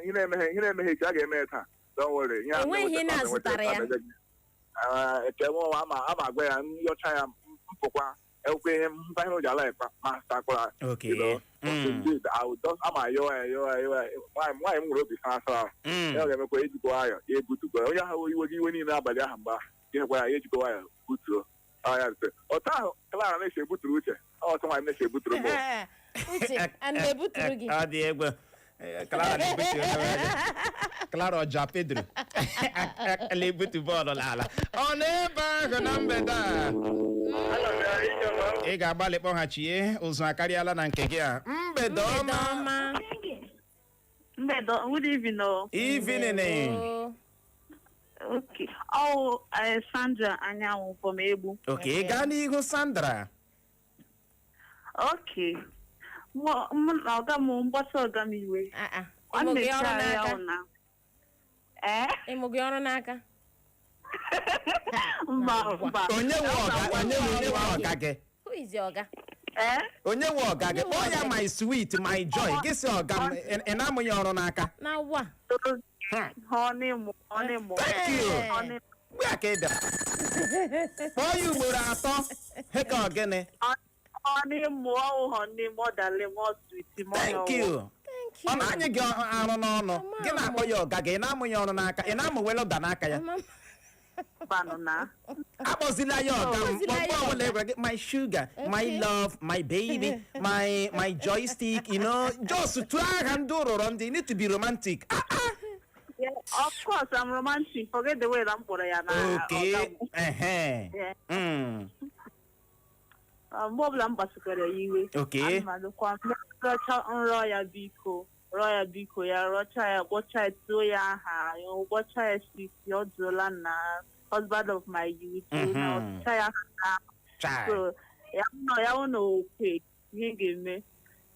ihe na-emeghe, ihe na-emeghe echi a ga-eme ya taa. Don't worry." Ihe a Enweghị ihe na-azụtara ya. Eche m ama ama agwa ya nyọcha ya mpụkwa ekwe ihe mba ihe o ji ala ekpa ma takwara. Indeed, I will just ama yọọ ya, yọọ ya, yọọ ya. Nwaanyị m nwere obi sara sara. Ya ga-emekwa ejikwa nwayọ ya ebutukwa onye ahụ iwe gị iwe niile abalị ahụ mgbe ahụ ihekwa ya, ya ejikwa nwayọ butuo ọ ya mfe otu ahụ. Clara na-eche ebuturu Uche, ọtụ nwaanyị m na-eche ebuturu m. Uche, a na-ebuturu gị? Ọ dị egwu. Clara na-ebutu onye nwe ya. Clara ọja Pedro na-ebutu bọọlụ n'ala. Ọ n'ebe ahụ na mgbede a, ị ga-agbalị kpọghachie ụzọ akarịala na nke gị a. Mgbede Mgbede ọma. ọma. Mgbede, good evening o. Evening. Ndewo. Okay. Oh, Sandra Anyanwụ from Egbu. Okay, gaa n'ihu, Sandra. Okay. Mụ na ọga m mgbasa ọga m iwe. Ah, ah. Ọ Ịmụ gị ọrụ na-echegharị ya n'aka? na. Ee? Ịmụ gị ọrụ n'aka? Mba, mba. Onye nwe ọga? Onye nwe ọga gị? Who is your ọga? Eh? Onye nwe ọga gị? Onye nwe Kpọọ ya ọga gị? my sweet, my joy. Gị sị ọga m, ị na-amụ ya ọrụ n'aka. Na wa. Honey mo, honey mo. Thank you. Honey, Mgbe a ka ị bịara kpọọ ya ugboro atọ, heka ogene. Honey mo, oh honey mo, darling mo, sweet mo. Thank you. Thank you. Ọ na-anyị gị arụ n'ọnụ. Gị na-akpọ ya ọga gị, ị na-amụ ya ọrụ n'aka, ị na-amụ welụda n'aka ya. Ama Mbanụ na. Akpọzila ya ọga m. Akpọzila ya Mgbe ọbụla ọga. ị gwara gị my sugar, my love, my baby, my joystick, just tụọ aha ndị ụrụrọ ndị. You need to be romantic. Ah, ah. Yeah, of course I'm romantic. Forget the way I'm kpọrọ ya na Okay. ọga m. Ehe. Yeah. Mgbe ọbụla m gbasikwara ya iwe, ana m alụkwa rọcha nrọ ya, biko rọọ ya, biko ya rọcha ya, kpọcha ya, tuo ya aha ya, kpọcha ya sweet, ọ dụola na husband of my youth na ọcha ya aha. Chai. So ya nọ ya wụ na okwe ihe ga-eme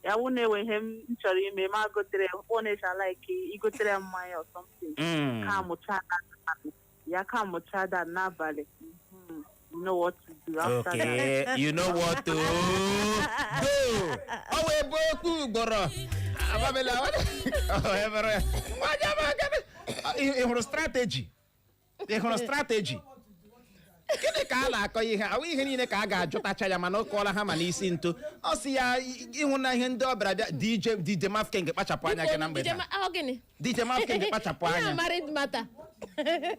ya wụ na enwe ihe m chọrọ ime, ma gotere ọ na-echa like igotere ya mmanya or something, ka amụcha ya, ka amụcha that n'abalị. You know what to do after that. Okay, you know what to do. Ọ wee bụ okwu ugboro. Ababela, ọ wee bụrụ ya. Nwa m agadi. Ị hụrụ strategy? Ị hụrụ strategy? Gịnị ka a na-akọ ihe ahụ? Ihe niile ka a ga-ajụtacha ya, mana ọ kụọla ha ma n'isi ntụ. Ọ sị ya ịhụ na ihe ndị ọ bịara bịa. DJ DJ Mafking, kpachapụ anya gị na mgbede a. Ọ gịnị? DJ Mafking, kpachapụ Ihe anya. a married matter.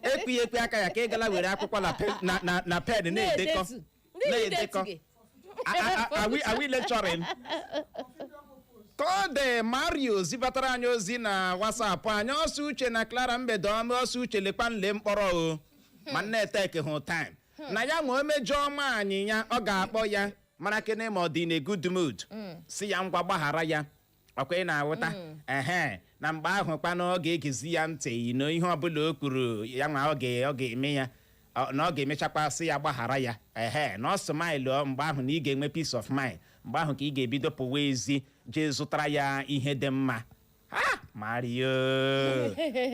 Ekwi ekwe aka ya ka ị gala were akwụkwọ na na pen na-edekọ. Na-edetu. Ndị Na-edekọ. na-edetu gị. Are we lecturing? Ka ọ dị, Mario zibatara anyị ozi na WhatsApp anyị. Ọsọ Uche na Clara, mgbede ọma. Ọsọ Uche, lekwa nle mkpọrọ o ma nne take hụ time na ya nwe omejọ nwaanyị ya, ọ ga-akpọ ya mara kene ma ọ dị na good mood, si ya ngwa gbaghara ya. Ọkwa ị na-aghọta? Ehe, na mgbe ahụ kwanụ, ọ ga-egezi ya ntị na ihe ọbụla o kwuru ya nwa ọ ga-eme ya. Na ọ ga-emechakwa sị ya gbaghara ya. Ehe, na ọ smile mgbe ahụ na ị ga-enwe peace of mind. Mgbe ahụ ka ị ga-ebido pụwa ezi jee zụtara ya ihe dị mma. Ha, Mario,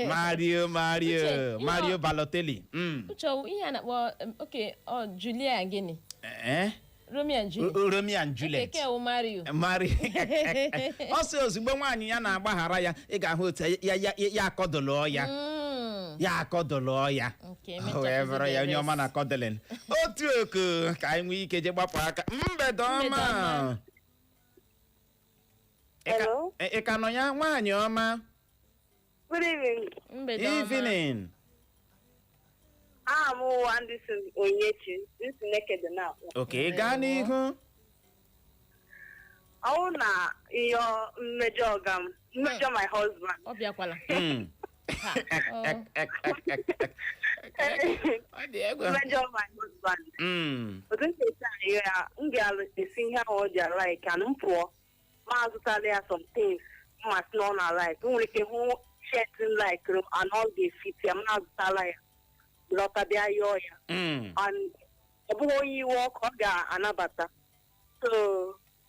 Mario, Mario. Uche, ihe Mario Balotelli. Uche, ọ ihe a na-akpọ okay, ọ Julia gịnị? Eh? Romeo and Juliet. Romeo and Juliet. Keke wụ Mario. Mari ọ sị ozugbo nwaanyị ya na-agbaghara ya, ị ga-ahụ otu ya ya ya akọdụlụọ ya. Ya akọdụlụọ ya. Okay, O wee bụrụ ya onye ọma na kọdụlin otu oku ka anyị nwee ike je gbapụ aka. Mgbede ọma. Mgbede ọma. Hello? Ị ka nọ ya, nwaanyị ọma? Good evening. Mgbede ọma. Evening. Aha m wụ Anderson Onyechi, nsi Nekede na-akpọ. Okay, gaa n'ihu. Ọ bụrụ na ihe mmejọ ọga m, mmejọ my husband. Ọ bịakwala. Ha, ọ. Ọ dị egwu. Mmejọ my husband. Otu m ga-esi arịọ ya, m ga-esi ihe ahụ ọ ji a-like and m pụọ, ma azụtala ya some things mma sị na ọ na-like. M nwere ike hụ shirt m like and ọ ga-efit ya, m na-azụtala ya. Lọta bịa yọọ ya. And ọ bụghị onye iwe ọkụ, ọ ga-anabata. So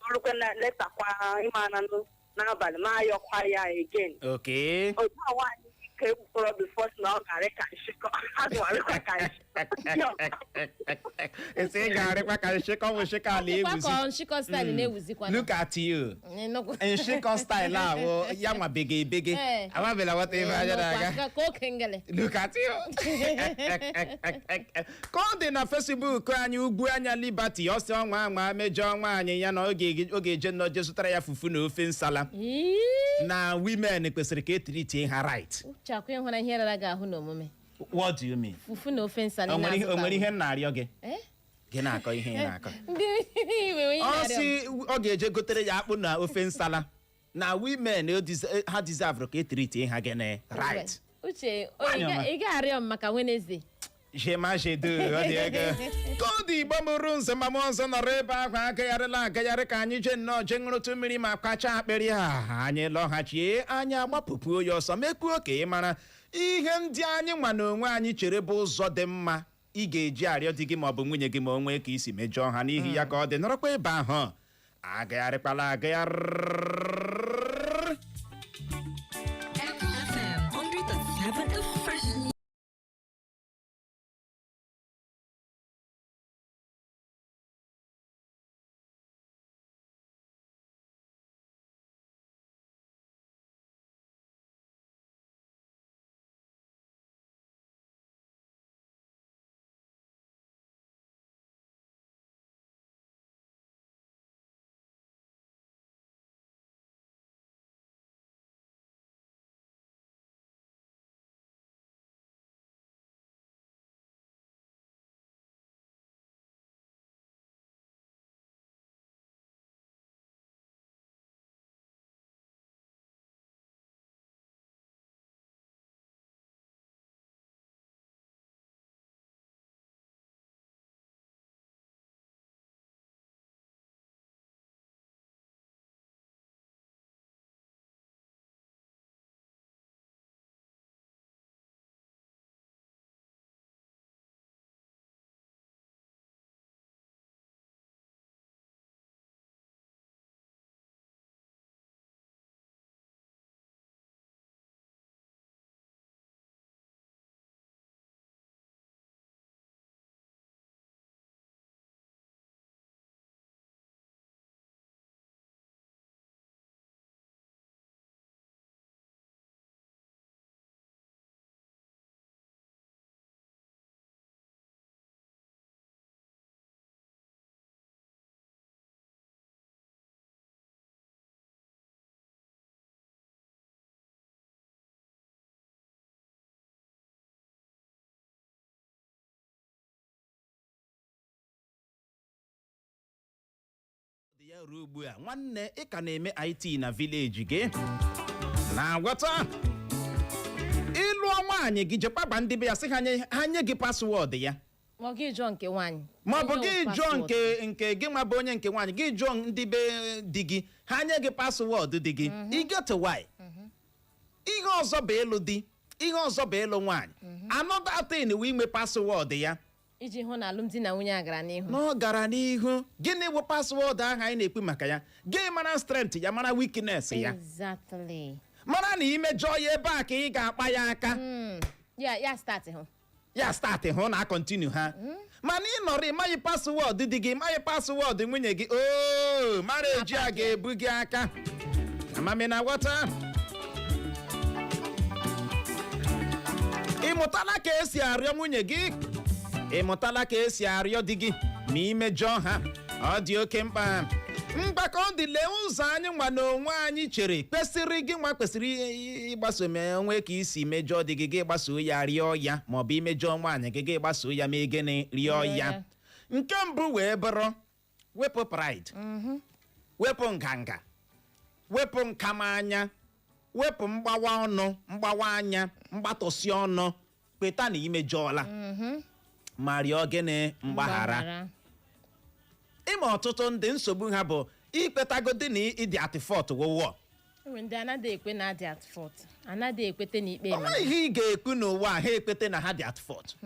ọrụkwa na letakwa ịma na n'abalị ma ayọkwa ya again. Otu a nwaanyị ike kpọrọ before na ọ ga-arị ka nshịkọ, a ga-arịkwa ka nshịkọ. Esi ị ga-arịkwa ka nshịkọ bụ nshịkọ ala Dịkwa ewuzi. ka nshịkọ style na-ewuzikwa. Look at you. Nshịkọ style ahụ ya nwa bege ebege. Amabela nwata ebe anya na-aga. Ka oke ngele. Look at you. Ka ọ dị na Facebook anyị, Ugwu Anya Liberty ọsị ọnwa anwa mejọ nwaanyị ya na ọ ga-eje nnọọ je zụtara ya fufu na ofe nsala. Ii, na women kwesịrị ka etiritie ha right. Uche, akwa ịhụra ihe rara gị ahụ n'omume. What do you mean? Fufu na ofe nsala. O nwere ihe, o nwere ihe m na-arịọ gị? Eh? Gị na-akọ ihe ị na-akọ. Ndị iwe onye Ọ na-arịọ m. sị ọ ga-eje gotere ya akpụ na ofe nsala, na women ha deserve ka etiritie ha gịnị? Right. Uche, Nwaanyị ọma. ị ga-arịọ m maka Wednesday. Jema jedu ọ dị ego ka ọ dị. Igbo mụrụ nze ma mụ ọzọ nọrọ ebe ahụ agagharịla agagharị ka anyị jee nnọọ jee ṅụrụtụ mmiri ma kwacha akpịrị a. Anyị lọghachie, anyị agbapụpuo ya ọsọ, mekwuo ka ị mara ihe ndị anyị nwa na onwe anyị chere bụ ụzọ dị mma ị ga-eji arịọ di gị maọbụ nwunye gị ma o nwee ka isi mejọọ ha. N'ihi ya ka ọ dị, nọrọkwa ebe ahụ, agagharịkwala agagharị. FM 100.7 The Fresh. Ya ruo ugbu a, nwanne, ị ka na-eme IT na village gị na-agwọta. Ịlụọ nwaanyị gị, jekwa gba ndị be ya, sị ha nye gị password ya. Ma ọ gị jụọ nke nwaanyị. Ma ọ bụ Onye gị wụ jụọ password. nke gị nwa bụ onye nke nwaanyị, gị jụọ ndị be di gị, ha nye gị password di gị. You get why? Ihe ọzọ bụ ịlụ di, ihe ọzọ bụ ịlụ nwaanyị. Another thing wụ inwe password ya. Iji hụ na alụmdi na nwunye a gara n'ihu. Na ọ gara n'ihu. Gịnị bụ password ahụ anyị na-ekwu maka ya? Gị mara strength ya, mara weakness ya. Mara na imejọọ ya, ebe a ka ị ga-akpa ya aka. Ya ya start hụ. Ya start hụ na continue ha. Mana ị nọrọ, ịmaghị password di gị, ịmaghị password nwunye gị, oo, marriage a ga-ebu gị aka. Amami na ghọta. Ị mụtala ka esi arịọ nwunye gị? Ị mụtala ka esi arịọ di gị ma imejọọ ha? Ọ dị oke mkpa. Mgbakọ dị, lee ụzọ anyị nwa na onwe anyị chere kwesịrị gị nwa kwesịrị ịgbaso ma onwe ka isi mejọọ di gị, gị gbaso ya rịọ ya, ma ọ bụ imejọọ nwaanyị gị, gị gbaso ya ma gịnị, rịọ Rịọ ya. ya. Nke mbụ wee bụrụ wepụ pride, wepụ nganga, wepụ nkamanya, wepụ mgbawa ọnụ, mgbawa anya, mgbatọsi ọnụ. Kweta na imejọọla ma rịọ gịnị? Mgbaghara. Ịma ọtụtụ ndị nsogbu ha bụ ikwetagodi na ịdị at fault wụwọ. Enwere ndị anaghị ekwe na adị at fault, anaghị ekwete na ikpe O mara. nweghị ihe ị ga-ekwu n'ụwa a ha ekwete na ha dị at fault,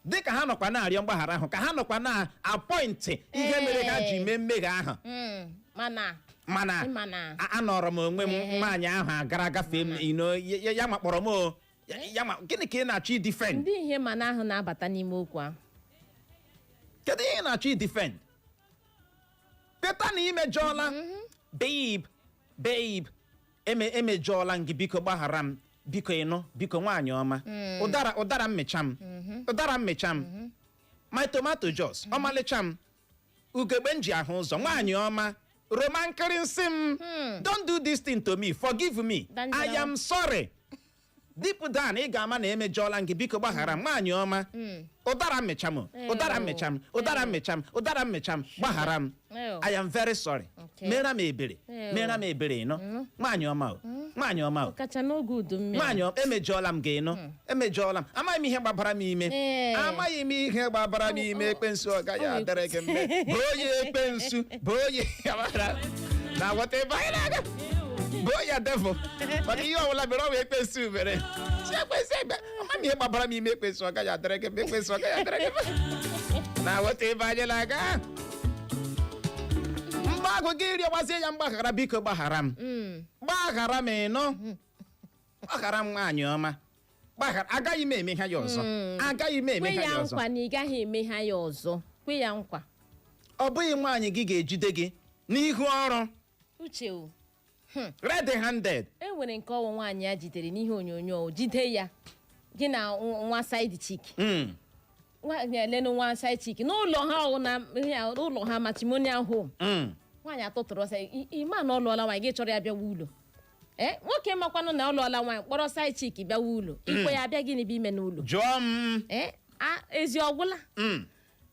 dịka ha nọkwa na-arịọ mgbaghara ahụ, ka ha nọkwa na-appoint ihe mere ha ji mee mmehie ahụ. Mana mana Mana. Anọrọ m onwe m. Nwaanyị ahụ agara gafee m ino ya, ya makpọrọ m o ya ma gịnị ka ị na-achọ idefend? Ndị ihe mana ahụ na-abata n'ime okwu ahụ. Kedu ihe ị na-achọ idefend? Kweta na imejọọla. Babe, babe, emejọọla m gị, biko gbaghara m, biko ịnụ, biko nwaanyị ọma, ụdara, ụdara mmecha m, ụdara mmecha m, my tomato jos, ọmalịcha m, ugegbe m ji ahụ ụzọ, nwaanyị ọma, roma nkiri nsị m, don't do this thing to me, forgive me. Danjara. I am sorry. Deep down ị ga-ama na emejọọla m gị, biko gbaghara m, nwaanyị ọma, ụdara mmecha m, ụdara mmecha m, ụdara mmecha m, ụdara mmecha m, gbaghara m. I am very sorry. Meere m ebere. Meere m ebere, ịnụ, nwaanyị ọma o, nwaanyị ọma o. Ọkacha n'oge udu mmiri. Nwaanyị ọma, emejọọla m gị, ịnụ, emejọọla m. Amaghị m ihe gbabara m ime. Amaghị m ihe gbabara m ime. Ekwensu, ọ gaghị adịrị gị mma. Bụ onye ekwensu, bụ onye na whatever anyị na-aga, bụ ya devil, maka ihe ọbụla mere, ọ bụ ekwensu mere. Si ekwensu egbe, amaghị m ihe gbabara m ime. Ekwensu, ọ gaghị adịrị gị mma. Ekwensu, ọ gaghị adịrị gị mma. Na whatever anyị na-aga, mgbe agụ gị rịọgbazie ya mgbaghara, biko gbaghara m, gbaghara m, ịnụ, gbaghara m, nwaanyị ọma, gbaghara, agaghị m eme ha ya ọzọ, agaghị m eme kwe ha ya ya ọzọ. Nkwa na ị gaghị eme ha ya ọzọ, kwe ya nkwa. Ọ bụghị nwaanyị gị ga-ejide gị n'ihu ọrụ. Uche o. Red handed. E nwere nke ọwụ nwaanyị ya jidere n'ihe onyonyo, jide ya gị na nwa side chick. Nwaanyị elenu nwa side chick n'ụlọ ha, ọwụ na ihe a, ụlọ ha, matrimonial home. Nwaanyị atụtụrụ ọsọ. Ịma na ọ lụọla nwaanyị, gị chọrọ ya bịawa ụlọ. Ee, nwoke makwanụ na ọ lụọla nwaanyị, kpọrọ side chick bịawa ụlọ, ikwe ya bịa, gịnị bụ ime n'ụlọ? Jụọ m. Ee, ezi ọgwụla.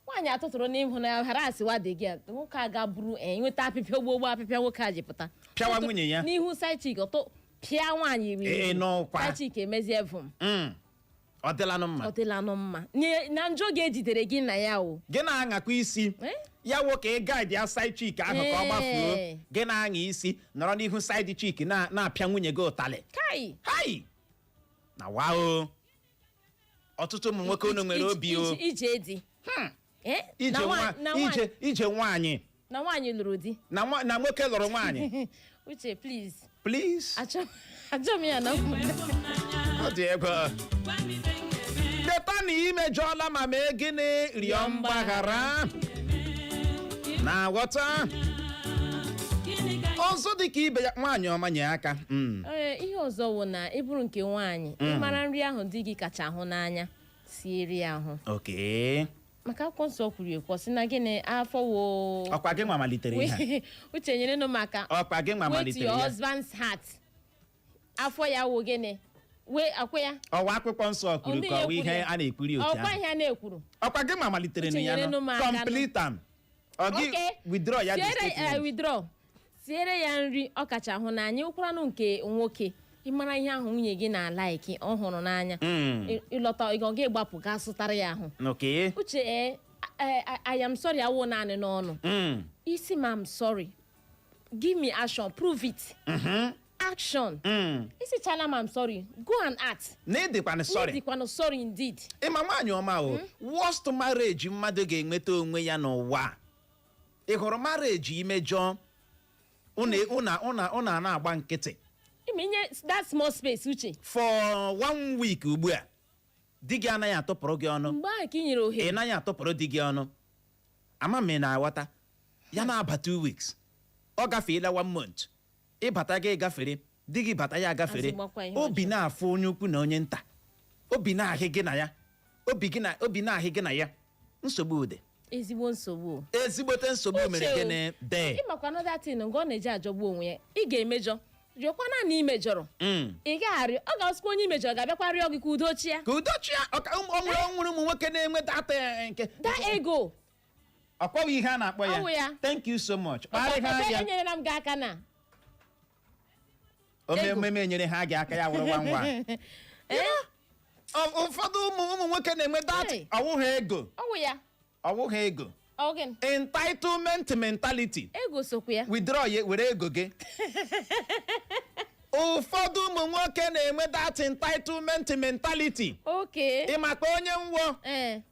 Nwaanyị atụtụrụ n'ihu na ghara asịwa dị gị a, nwoke a ga-buru nweta apịpịa gbogbo, apịpịa nwoke a ji pụta. Pịawa nwunye ya. N'ihu side chick, ọtọ pịa nwaanyị iri. Ee, n'ọkwa. Side chick emezie vụm. Ọ dịlanụ mma. Ọ dịlanụ mma na njọ ga-ejidere gị na ya o. Gị na-aṅakwa isi. Eh? Ya nwoke, ị guide ya side chick ahụ ka ọ gbafuo. Gị na-aṅa isi, nọrọ n'ihu side chick na-apịa nwunye gị ụtalị. Kai! Hai, na wa o, ọtụtụ ụmụ nwoke, unu nwere obi o. Ije di. Eh? Ije Na nwa na nwaanyị ije ije nwaanyị. Na nwaanyị lụrụ di. Na nwoke lụrụ nwaanyị. Uche, please. Please. Achọ m ya na Ọ dị egwu. Teta na imejọọla ma mee gịnị? Rịọ mgbaghara. Na ghọta ọzọ dị ka ibe ya, nwaanyị ọma, nye aka. Ee, ihe ọzọ wụ na ịbụrụ nke nwaanyị, ịmara nri ahụ di gị kacha hụ n'anya, sieri ya ahụ. Maka Akwụkwọ Nsọ kwuru ekwu, ọ sị na gịnị, afọ wo Ọkwa gị nwa malitere ihe a. Uche, nyerenụ maka Ọkwa gị nwa wait malitere your ya. husband's heart, afọ ya wụ gịnị, wee akwa ya. Ọwa Akwụkwọ Nsọ kwuru Ndị ka ya ọwa ihe ekwuru ya. a na-ekwuri otu Ọkwa ahụ. ihe a na-ekwuru. Ọkwa gị nwa malitere Uche, na ya nyerenụ nọ m aka nụ. Complete am. Ọ gị Okay. withdraw ya the Siere statement. Withdraw. Siere ya nri ọ kacha hụ n'anya. Ụkwaranụ nke nwoke, ịmara ihe ahụ nwunye gị na-alike, ọ hụrụ n'anya, ịlọta, ị ga gbapụ gaa zụtara ya ahụ. Uche, I am sorry awụ naanị n'ọnụ. Isi ma I'm sorry, give me action, prove it. Action. Isichala m I'm sorry, go and act. Na ịdịkwanụ sorry. Ịdịkwanụ sorry indeed. Ịma nwaanyị ọma o, worst marriage mmadụ ga-enweta onwe ya n'ụwa, ị hụrụ marriage imejọ, ụna na-agba nkịtị. Ime inye that small space, Uche. For one week ugbu a, di gị anaghị atụpụrụ gị ọnụ. Mgbe ahụ ka ị nyere Ị ohere. naghị atụpụrụ di gị ọnụ. Ama m ị na-aghọta ya. Na-aba 2 weeks, ọ gafeela one month, ịbata gị gafere, di gị bata ya gafere. Azụgbakwa ihe. Obi na-afụ onye ukwu na onye nta, obi na-ahị gị na ya, obi gị na obi na-ahị gị na ya. Nsogbu ude. Ezigbo nsogbu. Ezigbote nsogbu mere. Uche o. Gịnị dee? Ịmakwa another thing nga ọ na-eji ajọgbu onwe ya, ị ga-emejọ, rịọkwa naanị imejọrọ. Ị ga-arịọ, ọ ga-asịkwa onye imejọrọ ga-abịakwa rịọ gị ka udo chia. Ka udochia ọka o nwere ụmụ nwoke na-enwe data nke Da ego. Ọkwaghị ihe a na-akpọ Ọwụ ya. ya. Thank you so much. Kparị ha Ebe ya. Enyerela m gị aka na ome ego. Ememe enyere ha gị aka ya wụrụ nwa nwa. Ụfọdụ ụmụ nwoke na-enwe that Hey. ọwụghị ego. Ọwụ ya. Ọwụghị ego. Ọ gịnị? Entitlement mentality. Ego sokwa ya. Withdraw ya, were ego gị. Ụfọdụ ụmụ nwoke na-enwe that entitlement mentality. Ịmaka onye nwụọ,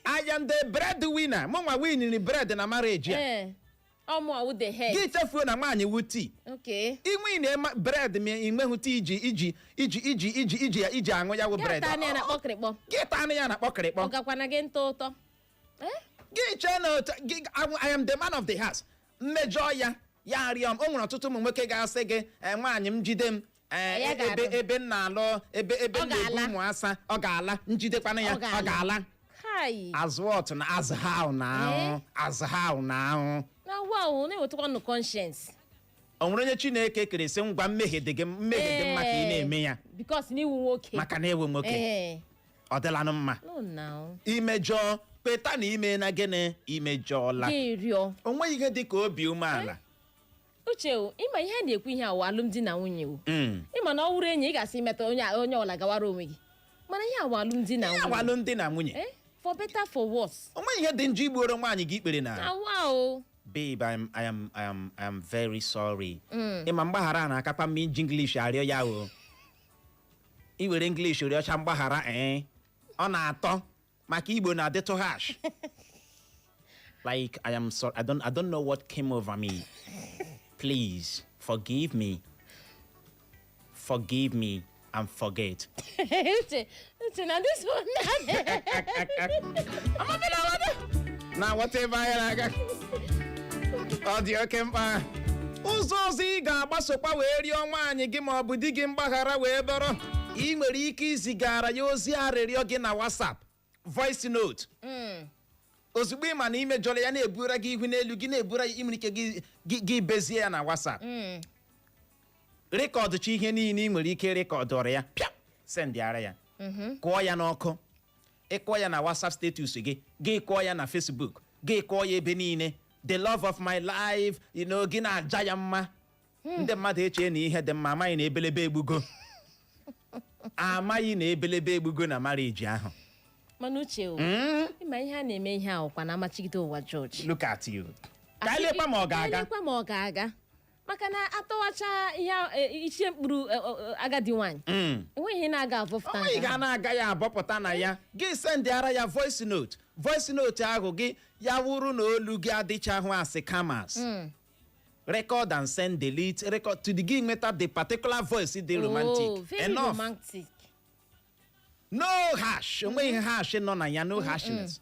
I am the breadwinner, mụ nwa winiri bread na marriage a. Ee, ọmụ awụ the head. Gị chefuo na nwaanyị wu tii. Inwe na bread ma inweghị tii iji aṅụ ya wụ Gị bread. ata ya na kpọkịrịkpọ. Gị taa ya na kpọkịrịkpọ. Ọ gakwana gị ntọ ụtọ. Gị chee na otu gị I am the man of the house. Mmejọ ya, ya arịọ m. O nwere ọtụtụ ụmụ nwoke ga-asị gị, "Eh, nwaanyị m jide m, Ya ebe ga-arụ. ebe m na-alụ, ebe Ọ m na-ebu ga-ala. ụmụ asa, ọ ga-ala, njidekwana ya." Ọ ga-ala. Ọ ga-ala. Kai. As what na as how na as how na Na wow, na-ewetakwa nụ conscience. O nwere onye Chineke kere sị, ngwa, mmehie dị gị, mmehie dị mma ka ị na-eme ya. Because n'iwu nwoke. Maka na ewe nwoke. Ọ dịlanụ mma. No now. Imejọọ, kweta na ime na gịnị, imejọọla. Gị rịọ. O nweghị ihe dị ka obi umeala. Uche o, ịma ihe a na-ekwu, ihe awụ alụmdi na nwunye o. Ịma na ọ wụrụ enyi, ị ga-asị metụ onye onye ọla gawara onwe gị, mana ihe awụ alụmdi na Ihe nwunye. awụ alụmdi na nwunye. For better, for worse. O nweghị ihe dị njọ igbuoro nwaanyị gị ikpere na Awa o. "Babe, I am very sorry." Ịma mgbaghara a na-akakwa mma iji English arịọ ya o. I were English rịọcha mgbaghara, ee, ọ na-atọ, maka Igbo na-adịtụ harsh, like, "I am sorry, I don't know what came over me. Please forgive me, forgive me and forget." Uche, Uche, na this one. Na whatever anyị na-aga, ọ dị oke mkpa. Ụzọ ọzọ ị ga-agbasokwa wee rịọ nwaanyị gị ma ọ bụ di gị mgbaghara wee bọrọ, ị nwere ike izigara ya ozi arịrịọ gị na WhatsApp voice note. Ozugbo ị ma na imejọrọ ya, na-ebura gị ihu n'elu gị, na-ebura ya, ị nwere ike gị bezie ya na WhatsApp, recordcha ihe niile ị nwere ike recordụrụ ya, pịa, sendịara ya, kụọ ya n'ọkụ. Ịkụọ ya na WhatsApp status gị, gị kụọ ya na Facebook gị, kụọ ya ebe niile, "The love of my life," gị na-aja ya mma. Ndị mmadụ echee na ihe dị mma, amaghị na ebelebe egbugo, amaghị na ebelebe egbugo na marriage ahụ. Mana Uche o, ịma ihe a na-eme, ihe a ọkwa na amachigide ụwa George. Look at you. Ka anyị lekwa ma ọ ga-aga. Lekwa ma ọ ga-aga, maka na atọwacha ihe ichie mkpụrụ agadi nwaanyị, enweghị ihe na-aga avọfụta. Onweghị nke ga ahụ. na-aga ya abọpụta na ya. Gị sendịara ya voice note. Voice note ahụ gị ya wụrụ na olu gị adịchahụ asị kamas, record and send, delete, record to the gị nweta the particular voice dị romantic Oh, very enough. romantic. No harsh, onweghị harsh nọ na ya, no harshness.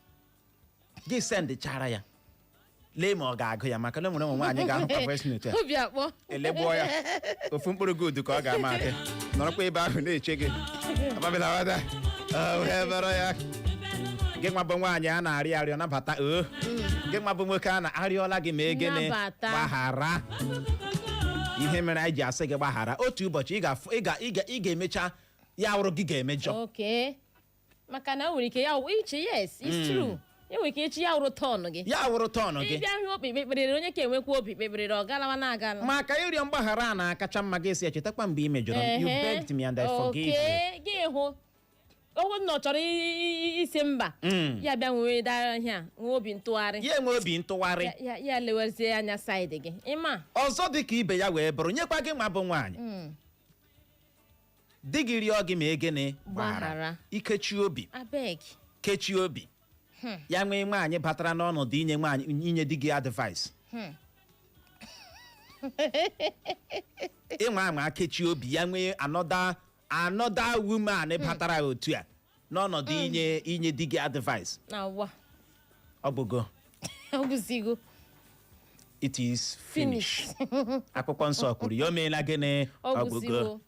Gị sendịchara ya, lee ma ọ ga-agụ ya, maka na o nwere ụmụ nwaanyị ga-ahụkwa voice note a. Obi akpọ. Elegbuo ya, ofu mkpụrụ good ka ọ ga-ama akị nọrọkwa ebe ahụ na-eche gị. Amabila wee ya, gị nwa bụ nwaanyị a na-arịọ arịọ, nabata o. Gị nwa bụ nwoke a na-arịọla gị, ma gịnị? Nabata. Gbaghara. Ihe mere anyị ji asị gị gbaghara, otu ụbọchị ị ga-afụ ị ga-emecha ya wụrụ gị ga-emejọ. Okay, maka na o nwere ike ya iche, yes, it's true. Enwere ike echi ya wụrụ turn gị. Ya wụrụ turn gị. Ịbịa hụ okpe kpekperere, onye ka enwekwa obi kpekperere, ọ galawa na-agala. Maka ịrịọ mgbaghara a na-akacha mma, gị si echetakwa mgbe ị mejọrọ m. You begged me and I forgave you. Okay, gị hụ ogo na ọ chọrọ isi mba, ya bịa nwee dara ihe a, nwee obi ntụgharị. Ya enwe obi ntụgharị. Ya lewezie anya side gị, ịma. Ọzọ dị ka ibe ya wee bụrụ, nyekwa gị nwa bụ nwaanyị, di gị rịọ gị ma egene Gbaghara. Ikechi obi. Abeg. Kechie obi. Ya nwee nwaanyị batara n'ọnọdụ inye nwaanyị, inye di gị advice, ịnwa anwa kechie obi. Ya nwee another woman batara otu a n'ọnọdụ inye di gị advice, Na ụwa. ọ bụgo. Ọgwụzigo. It is finish. Akwụkwọ nsọ kwuru ya, o meela gịnị? Ọgwụzigo.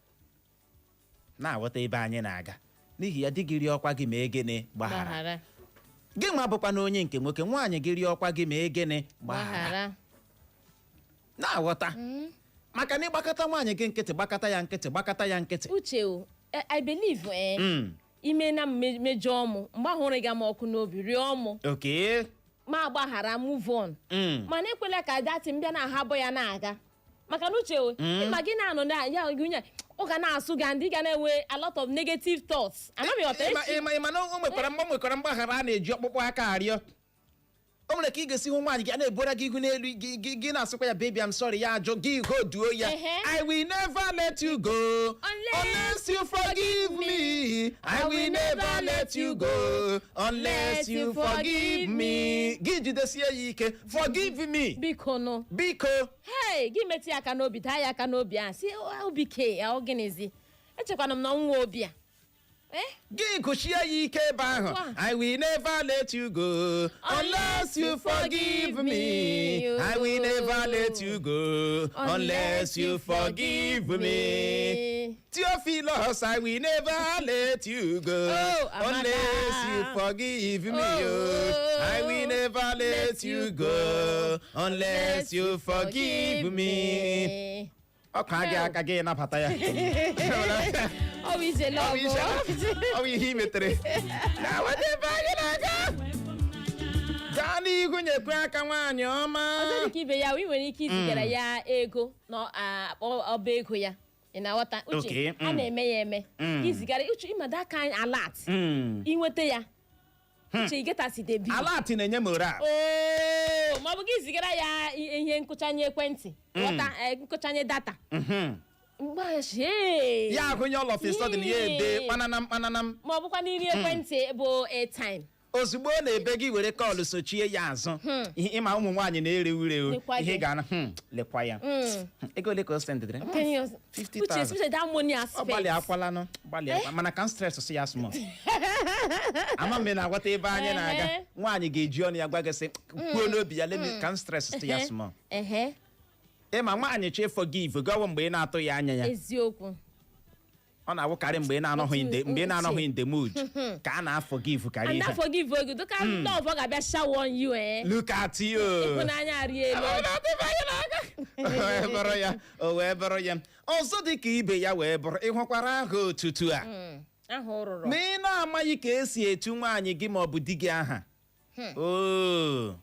Na-aghọta ebe anyị na-aga? N'ihi ya, di gị rie ọkwa gị, ma gịnị? Gbaghara. Gbaghara. Gị nwa bụkwa na onye nke nwoke, nwaanyị gị rie ọkwa gị, ma gịnị? Gbaghara. Gbaghara. Na-aghọta? Maka na ịgbakọta nwaanyị gị nkịtị, gbakọta ya nkịtị, gbakọta ya nkịtị. Uche o, I believe, ime na mejọọ mụ, mgbe ahụ rịga m ọkụ n'obi, rịọ mụ ma gbaghara, move on. Mana ekwela ka dati m bịa na-ahabụ ya na-aga, maka na uche o, ịma gị na-anọ na ya gị, ọ ga na-asụ gị, ndị ga na-enwe a lot of negative thoughts. Amaghị m ọta echi. Ịma na o nwekwara mgbaghara a na-eji ọkpụkpụ aka arịọ. O nwere ka ị ga-esi hụ nwaanyị gị a na-ebora gị ihu n'elu gị, gị na-asịkwa ya, "Baby, I'm sorry," ya ajụ gị, hoduo ya. "I will never let you go unless unless you forgive me. I will never let you go unless you forgive me." Gị jidesie ya ike, "Forgive me." Biko nụ. Biko. Hey, gị metụ ya aka n'obi, daa ya aka n'obi a, si obi ke ọ gịnịzi, echekwana m na nwa obi a, eh. Gị gụchie ya ike ebe ahụ. Wa. "I will never let you go unless you forgive me. I will never let you go unless you forgive me. Theophilus, I will never let you go Oh, Amaka. unless you forgive me. Oh, Oh, I will never let you go unless you forgive me." Ọkwa gị aka gị nabata ya. Ọ bụ ije Ọ bụ love. Ọ bụ ihe i metere. Na weta ebe anyị na-aga. Gaa n'ihu, nyekwe aka, nwaanyị ọma. Ọzọ dị ka ibe ya, ị nwere ike izigara ya ego n'ọba ego ya, ị na-aghọta, Uche? Okay, A na-eme ya eme. Izigara, Uche, ịma that kind alert, inweta ya, Uche, igetasi debi. Alert na-enye moral. Oo, ma ọ bụ gị zigara ya ihe nkụchanye ekwentị, ghọta, nkụchanye data. Mgbe ahụ, shee. Ya ahụnye, all of a sudden ya ebe kpananam kpananam. Ma ọ bụkwa n'iri ekwentị bụ airtime. Ozugbo ọ na-ebe, gị were call sochie ya azụ. Ihe ịma ụmụ nwaanyị na-ere ure o. Lekwa Ihe gị. ga-ana, lekwa ya. Ego ole ka o sendịrị? 50,000. Uche, especially that money Ọ aspect. gbalị akwalanụ, gbalị akwa, mana ka m stress sị ya small. Ama m ị na-aghọta ebe anyị na-aga? Nwaanyị ga-eji ọnụ ya gwa gị, sị kwuo n'obi ya, "Let me ka m stress sị ya small." Ịma nwaanyị chee forgive gawo mgbe ị na-atụ ya anya ya. Eziokwu. Ọ na-awụkarị mgbe ị na-anọghị in the mood ka a na-forgive karịa And ihe. that forgive oge dịka love, ọ ga-abịa shower on you, eh. Look at you. Ịhụnanya arị elu. O wee bụrụ ya, o wee bụrụ ya. Ọzọ dị ka ibe ya wee bụrụ, ịhụkwara aha otutu a? Aha ụrụrụ. Ma ị na-amaghị ka esi etu nwaanyị gị ma ọ bụ di gị aha, oo,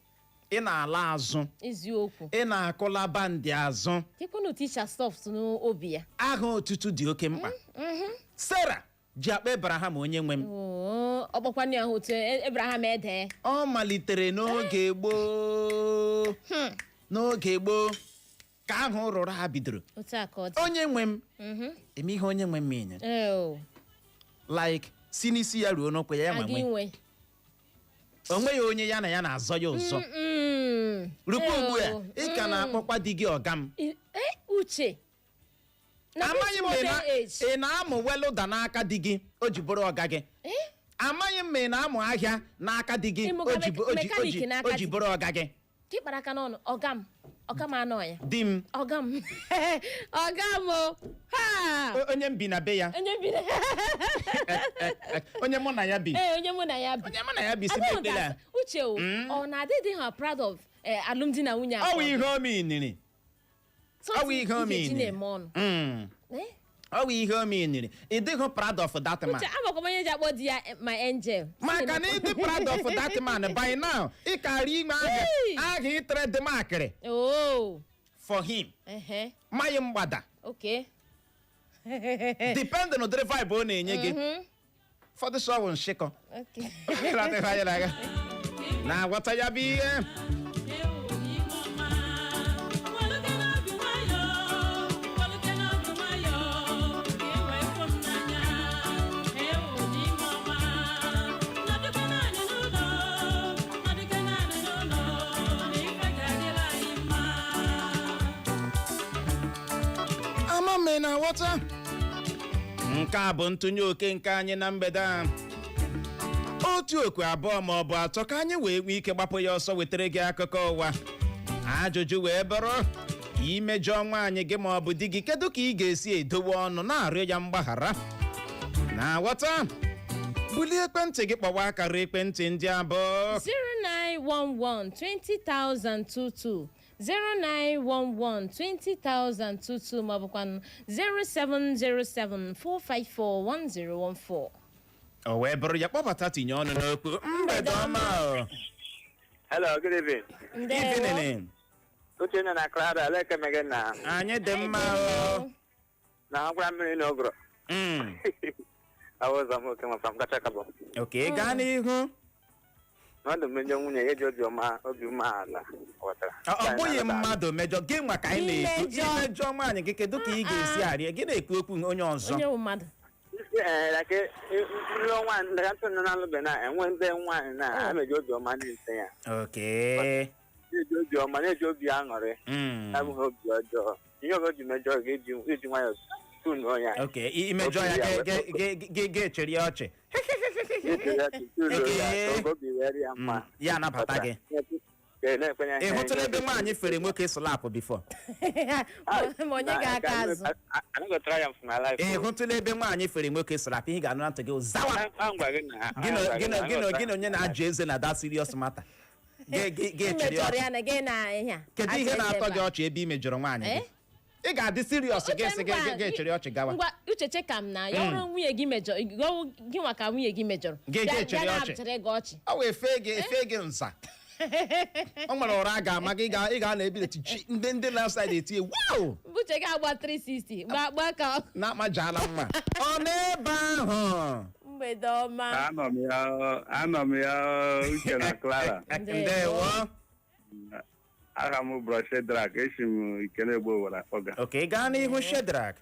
ị na-ala azụ. Eziokwu. Ị na-akụla bandị azụ. Kekwanụ teacher soft n'obi ya. Aha otutu dị oke mkpa. Sarah ji akpa Abraham onye nwe m. Oo, ọ kpọkwanụ ya otu Abraham ede. Ọ malitere n'oge gboo, n'oge gboo ka ahụ rụrụ ha bidoro. Otu a ka ọ dị. Onye nwe m, eme ihe onye nwe m inye. Ee o. Like si n'isi ya ruo n'ụkwụ ya, ya aga nwe inwe. O nweghị onye ya na ya na-azọ ya ụzọ. Rukwa ugbu a, ị ka na-akpọkwa di gị ọga m. Uche, na this Amaghị m ma ị modern age. Ị na-amụ welder n'aka di gị o ji bụrụ ọga gị. Amaghị m ma ị na-amụ ahịa n'aka di gị Ịmụga o ji o ji o mechanic ji n'aka o ji di. bụrụ ọga gị. Ka ị kpara aka n'ọnụ, ọga m, ọga m anọ ya. Di m. Ọga m, ọga m o ha. Onye m bi na be ya. Onye bi Onye mụ na ya bi. Ee, onye mụ na ya bi. Onye mụ na ya bi si I don't n'ekpere a. understand. Uche o, ọ na-adị dị ha proud of alụmdi na nwunye Ọ wụ abụọ? ihe o miniri. Ọ wụ ihe o Something ị ga-eji miniri. na-eme ọnụ. Eh? Ọ bụ ihe o meniri, ị dịghị proud of that man. Uche, amakwa m onye ji akpọ di ya my angel. Maka na ịdị proud of that man, by now ị kara ime aha Hey! aha ịtrademarkịrị Oh. for him. Maghị mgbada. Depend on ụdịrị vibe ọ na-enye gị. Ụfọdụ sọwụ nshịkọ. Na-aghọta ya bụ ihe. Ama m ị na-aghọta. Nke a bụ ntụnye oke nke anyị na mgbede a. Otu okwe, abụọ ma ọ bụ atọ, ka anyị wee nwee ike gbapụ ya ọsọ wetara gị akụkọ ụwa. Ajụjụ wee bụrụ: imejọ nwaanyị gị ma ọ bụ di gị, kedu ka ị ga-esi edowe ọnụ na-arịọ ya mgbaghara? Na-aghọta? Bulie ekwentị gị, kpọwa akara ekwentị ndị abụọ: 0911 20022, 0911 20022, maọbụkwanụ 0707 454 1014. O wee bụrụ ya. Kpọbata, tinye ọnụ n'okwu. Mgbede ọma o. Hello, good evening. Ndewo. Evening. Uchenna na Clara, aleke mege na Anyị dị mma o. Na akwara mmiri n'ogoro. Awụzọ m oke nwa from Kachakabọ. Ok, gaa n'ihu. Mmadụ mmejọ nwunye ya, eji obiọma, obi umeala, ghọtara. Ọ bụghị mmadụ mejọ gị nwa ka anyị na-ekwu. Imejọ. Imejọ nwaanyị gị, kedu ka ị ga-esi arịọ? Gị na-ekwu okwu onye ọzọ. Onye wụ mmadụ? Ee, like ndị nwaanyị ndị ntụ nọ n'alụbe na enwe ndị nwaanyị na ameji obiọma na-ete ya. Na-eji obiọma, na-eji obi aṅụrị. Abụghị obi ọjọọ. Ihe ọbụla o ji mejọ gị, iji nwayọọ tunuo ya. Ok, imejọ ya, ga-echere ya ọchị. Iji ya tunuo ya ka obi were ya mma. Ya anabata gị. Ee, na-ekwenye. Ị hụtụla ebe nwaanyị fere nwoke slap before? Ma onye ga-aka azụ. I no go try am for my life. Ị hụtụla ebe nwaanyị fere nwoke slap? Ihe ga-anụ na ntị gị, zawa. A ngwa gị na Gị na onye na-ajụ eze na that serious matter. Gị echere ya Imejọrọ ọchị. ya na gị na ihe a. Kedu ihe Aja na-atọ eze gị ọchị ebe ị mejọrọ nwaanyị gị? Eh? Ị ga-adị serious, gị sị gị Uche, gị echere ọchị gawa. Ngwa, uche, cheka m na ya bụrụ nwunye gị mejọrọ gị, nwa ka nwunye gị mejọrọ. Gị Bịa echere bịa ọchị. na-abịachere gị ọchị. Ọ wee fee gị, efe gị nza. O nwere ụra a ga-ama gị, ị ga na ebi chi ndị left side etinye wow. Uche ga-agba 360, gba gba ka Na-amajala mma ọ n'ebe ahụ. Mgbede ọma. Anọ m ya, anọ m ya. Uche na Clara. Ndewo. Aha m bụrụ Shedrak, esi m Ikenegbo were akpọga. Ok, gaa n'ihu, Shedrak.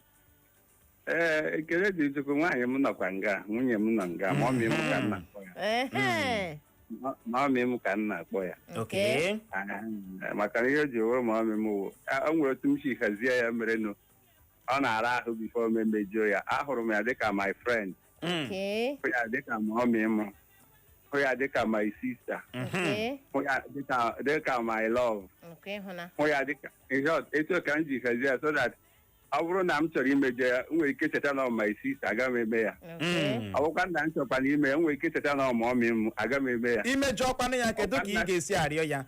Ee, ekele dị Chukwu, nwaanyị m nọkwa nga, nwunye m nọ nga, mummy m ka m na-akpọ ya. Mummy m ka m na-akpọ ya. Ah, maka na ihe o ji wụrụ mummy m wụ o nwere otu m si hazie ya merenụ ọ na-ara ahụ before m emejuo ya. Ahụrụ m ya dịka my friend, hụ ya dịka mummy m, hụ ya dịka my sister, hụ ya dịka my love, hụ ya dịka, in short, etu ka m ji hazie ya, so that ọ bụrụ na m chọrọ imejọ ya, m nwere ike cheta na ọ my sister, aga m eme ya. Ọ bụkwa na m chọkwana ime ya, m nwere ike cheta na ọ mummy m, aga m eme ya. Imejọkwanụ ya, kedu ka ị ga-esi arịọ ya?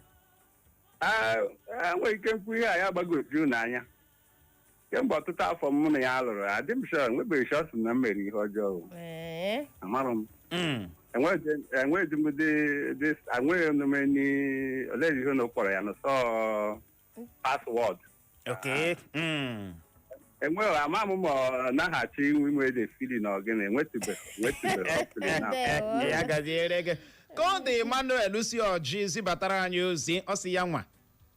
Ah, ah, nwere ike mkpu ihe a ya gbagwoju n'anya. Kemgbe ọtụtụ afọ m na ya lụrụ, adị m sure enwebeghị sure sị na m mere ihe ọjọọ o. Amarụ m. Enweghị m dị enweghị m eni olee ihe unu kpọrọ ya nụsọ password. Enweghị, ama m ma ọ naghachi inwe the feeling na ọgịnị, enwetụbeghị up to now. Ndewo. Ya gaziere gị. Ka ọ dị, Emmanuel si ọjị zibatara anyị ozi. Ọ sị ya nwa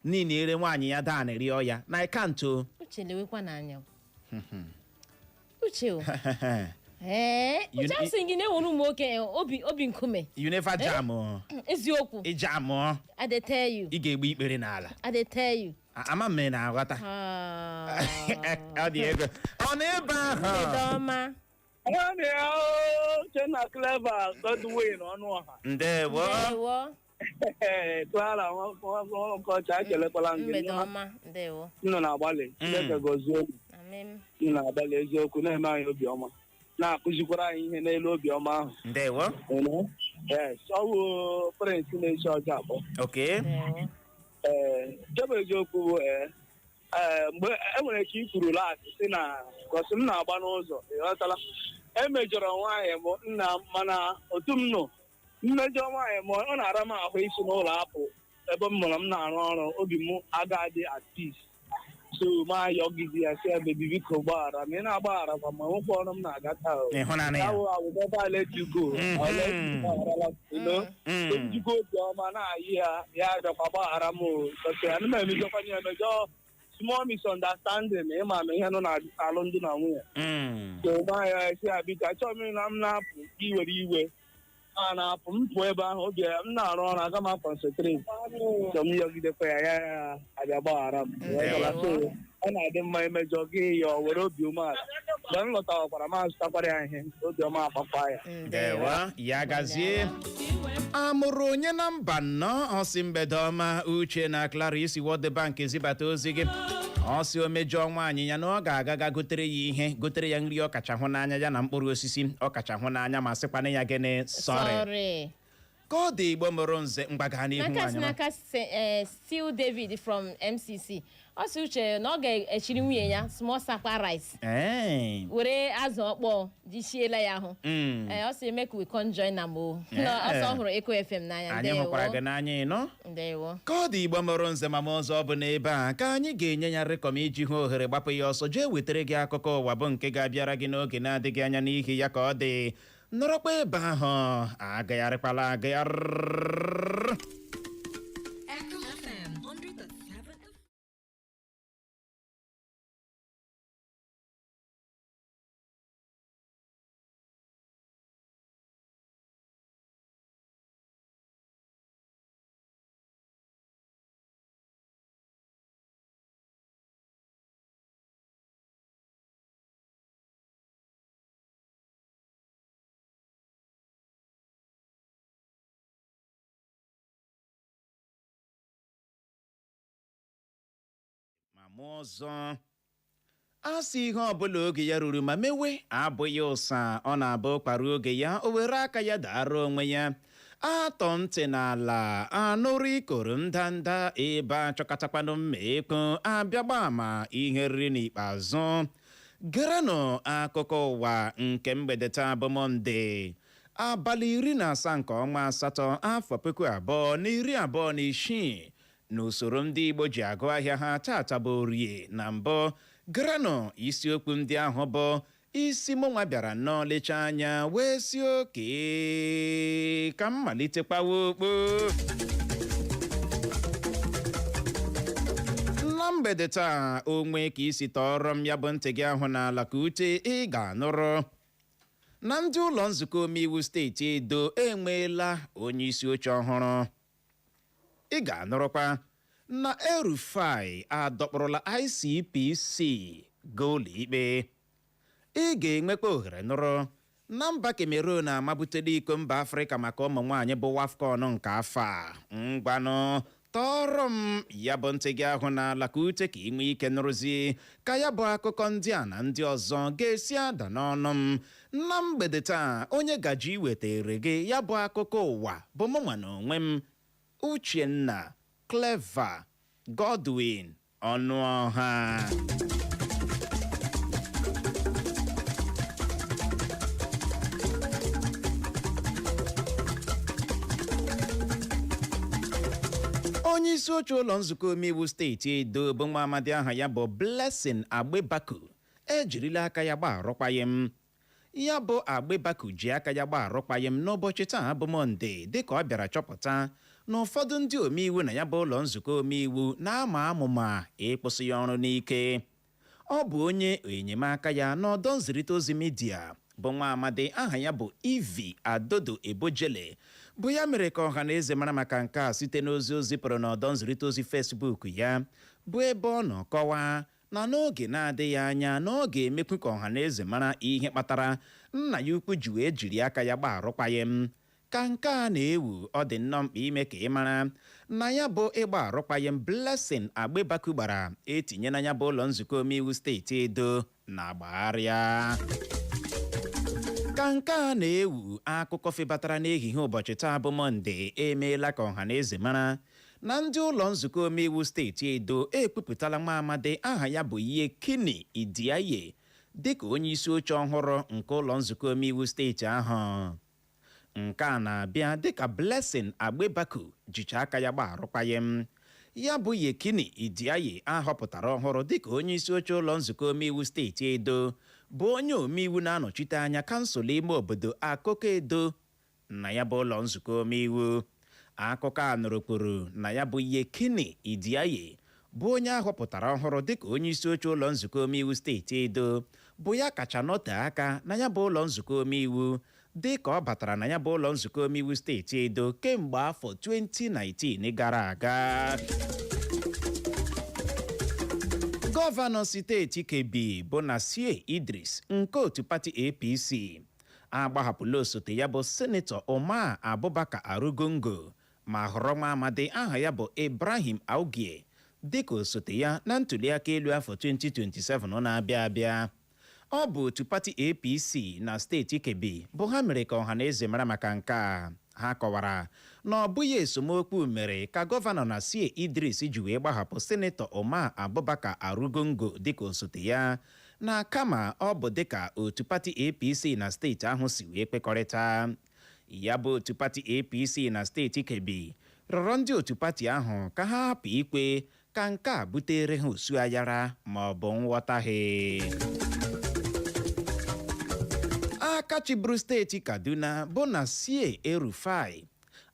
niile ere nwaanyị ya dan rịọ ya na ịkantụ. Uche, lewekwa n'anya o. Uche o, ee. Uche, asị gị na-enwere ụmụ nwoke obi nkume. You never jam o. Eziokwu. Ị jam o. I dey tell you. Ị ga-egbu ikpere n'ala. I dey tell you. Ama m na aghọta. Ah. Ọ dị ego ọ n'ebe Mgbede ahụ. ọma. Nwanne ya, Uchenna, Clever, Godwin Ọnụọha. Ndewo. Ndewo. Clara Nwankọcha, ekelekwala m gị. Mgbede ọma, ndewo. Nnụ na-agbalị. Chineke gọzie unu. Amen. Nnụ na-agbalị eziokwu, na-eme anyị obiọma, na-akụzikwara anyị ihe n'elu obiọma ahụ. Ndewo. You know? Yes, ọ bụ Prince na-echi ọjọọ akpọ. Okay. Ndewo. Ee, nke bụ eziokwu bụ, ee. Ee, mgbe e nwere ka i kwuru last si na gosi m na-agba n'ụzọ, ịghọtala, emejọrọ nwaanyị m nna m, mana otu m nọ mmejọ nwaanyị m, ọ na-ara m ahụ isi n'ụlọ apụ ebe m mụrụ m na-arụ ọrụ, obi m aga-adị at peace. So ma yọgide ya si, "Baby, biko gbaghara." Ma ị na-agbaghara kwa, ma nwekwa ọrụ m na-aga taa o. Ịhụnanya ya. That I will never let you go unless you gbagharala. So njikwa obiọma na-ayị ya, ya bịakwa gbaghara m o. Because ana m emejọkwanye emejọ, small misunderstanding, ịma m ihe nọ na alụmdi na nwunye. So ma ya si ya, "Biko, achọghị m na m na-apụ gị were iwe a na-apụ m pụọ ebe ahụ, obi m na-arụ ọrụ aga m a-concentrate." So m yọgidekwa ya, ya abịa gbaghara m. So ọ na-adị mma imejọ gị ya, ọ were obi umeala. Mgbe m lọtawakwara, m azụtakwara ya ihe, obiọma akpakwa ya. Ndewo, ya gazie. Amụrụ onye na mba nnọọ. Ọsị, mgbede ọma, Uche na Clara. Isi World Bank zibata ozi gị. Ọ sị o mejọọ nwaanyị ya, na ọ ga-aga ga gotere ya ihe, gotere ya nri ọ kacha hụ n'anya ya na mkpụrụ osisi ọ kacha hụ n'anya, ma sịkwana ya gịnị? Sorry. Sorry. Ka ọ dị, Igbo mụrụ nze, mgbaga n'ihu. N'aka si nwaanyị ọma. N'aka Steel David from MCC, ọ sị Uche na ọ ga-echiri nwunye ya small sakwa rice, were azụ ọkpọọ ji siela ya ahụ. Ee, ọ sị make we come join am o. Na ọ sị ọ hụrụ Eko FM n'anya. Anyị Ndewo. hụkwara gị n'anya, ịnụ. Ndewo. Ka ọ dị, Igbo mụrụ nze ma m ọzọ, ọ bụ n'ebe a ka anyị ga-enye ya rịkọm iji hụ ohere gbapụ ya ọsọ jee wetara gị akụkọ ụwa, bụ nke ga-abịara gị n'oge na-adịghị anya. N'ihi ya, ka ọ dị, nọrọkwa ebe ahụ, agagharịkwala agagharị. Echo FM 100.7. Ma mụọ ọzọ, a sị ihe ọbụla oge ya ruru ma mewe abụghị ụsa, ọ na-abụ kpara oge ya, o were aka ya dara onwe ya. Atọ ntị n'ala anụrụ ikoro ndanda ebe achọkọtakwanụ mma ekpo abịagba ama ihe riri. N'ikpeazụ, gerenụ akụkọ ụwa nke mgbede taa bụ Mọnde, abalị 17 nke ọnwa asatọ, afọ 2026, n'usoro ndị Igbo ji agụ ahịa ha. Tata bụ Orie na mbụ. Gerenụ isiokwu ndị ahụ bụ isi mụnwa bịara nnọọ lechaa anya wee si oke ka m malite kpawa okpo na mgbede taa. Onwe ka isi tọọrọ m ya bụ ntị gị ahụ n'ala ka ute, ị ga-anụrụ na ndị ụlọ nzukọ omeiwu steeti Edo enweela onye isi oche ọhụrụ. Ị ga-anụrụkwa na El-Rufai adọkpụrụla ICPC gaa ụlọ ikpe. Ị ga-enwekwa ohere nụrụ na mba Cameroon amabutela iko mba Afrịka maka ụmụ nwaanyị bụ WAFCON nke afọ a. Ngwanụ, tọọrọ m ya bụ ntị gị ahụ n'ala ka ute, ka ị nwee ike nụrụzie ka ya bụ akụkọ ndị a na ndị ọzọ ga-esi ada n'ọnụ m na mgbede taa. Onye gaji iwetere gị ya bụ akụkọ ụwa bụ mụnwa na onwe m, Uchenna Clever Godwin Ọnụọha. Onye isi oche ụlọ nzukọ omeiwu steeti Edo, bụ nwa amadi aha ya bụ Blessing Agbebaku, ejirila aka ya gba arụkwaghịm. Ya bụ Agbebaku ji aka ya gba arụkwaghịm n'ụbọchị taa bụ Mọnde, dịka ọ bịara chọpụta na ụfọdụ ndị omeiwu na ya bụ ụlọ nzukọ omeiwu na-ama amụma ịkwụsị ya ọrụ n'ike. Ọ bụ onye enyemaka ya n'ọdọ nzirịta ozi midia, bụ nwa amadi aha ya bụ Ivi Adodo Ebojele, bụ ya mere ka ọha na eze mara maka nke a site n'ozi o zipụrụ n'ọdọ nzirịta ozi Facebook ya, bụ ebe ọ nọ kọwaa na n'oge na-adịghị anya na ọ ga-emekwu ka ọha na eze mara ihe kpatara nna ya ukwu ji wee jiri aka ya gba arụkwaghịm. Ka nke a na-ewu, ọ dị nnọọ mkpa ime ka ị mara na ya bụ ịgba arụkwaghịm Blessing Agbebaku gbara etinye na ya bụ ụlọ nzukọ omeiwu steeti Edo na agbagharịa. Ka nke a na-ewu, akụkọ febatara n'ehihie ụbọchị taa bụ Mọnde emeela ka ọha na eze mara na Na ndị ụlọ nzukọ omeiwu steeti Edo ekwupụtala nwa amadi aha ya bụ Yekini Idiaye dịka onye isi oche ọhụrụ nke ụlọ nzukọ omeiwu steeti ahụ. Nke a na-abịa dịka Blessing Agbebaku jicha aka ya gba arụkwaghịm. Ya bụ Yekini Idiaye ahọpụtara ọhụrụ dịka onye isi oche ụlọ nzukọ omeiwu steeti Edo bụ onye omeiwu na-anọchite anya kansụl ime obodo Akoko Edo na ya bụ ụlọ nzukọ omeiwu. Akụkọ a nụrụ kwuru na ya bụ Yekini Idiaye bụ onye ahọpụtara ọhụrụ dịka onye isi oche ụlọ nzukọ omeiwu steeti Edo bụ ya kacha nọte aka na ya bụ ụlọ nzukọ omeiwu, dịka ọ batara na ya bụ ụlọ nzukọ omeiwu steeti Edo kemgbe afọ 2019 gara aga. Gọvanọ steeti Kebbi bụ Nasir Idris nke otu pati APC agbahapụla osote ya bụ Senetọ Umar Abubakar Argungu ma họrọ nwa amadi aha ya bụ Ibrahim Augie dịka osote ya na ntuliaka elu afọ 2027 na-abịa abịa. Ọ bụ otu pati APC na steeti Kebbi bụ ha mere ka ọha na eze mara maka nke a. Ha kọwara na ọ bụghị esemokwu mere ka gọvanọ Nasir Idris ji wee gbahapụ Senetọ Umar Abubakar Argungu dịka osote ya, na kama ọ bụ dịka otu pati APC na steeti ahụ si wee kwekọrịta. Ya bụ otu pati APC na steeti Kebbi rịọrọ ndị otu pati ahụ ka ha hapụ ikwe ka nke a butere ha osu ayara ma ọ bụ nghọtahie. Aka chịburu steeti Kaduna bụ Nasir El-Rufai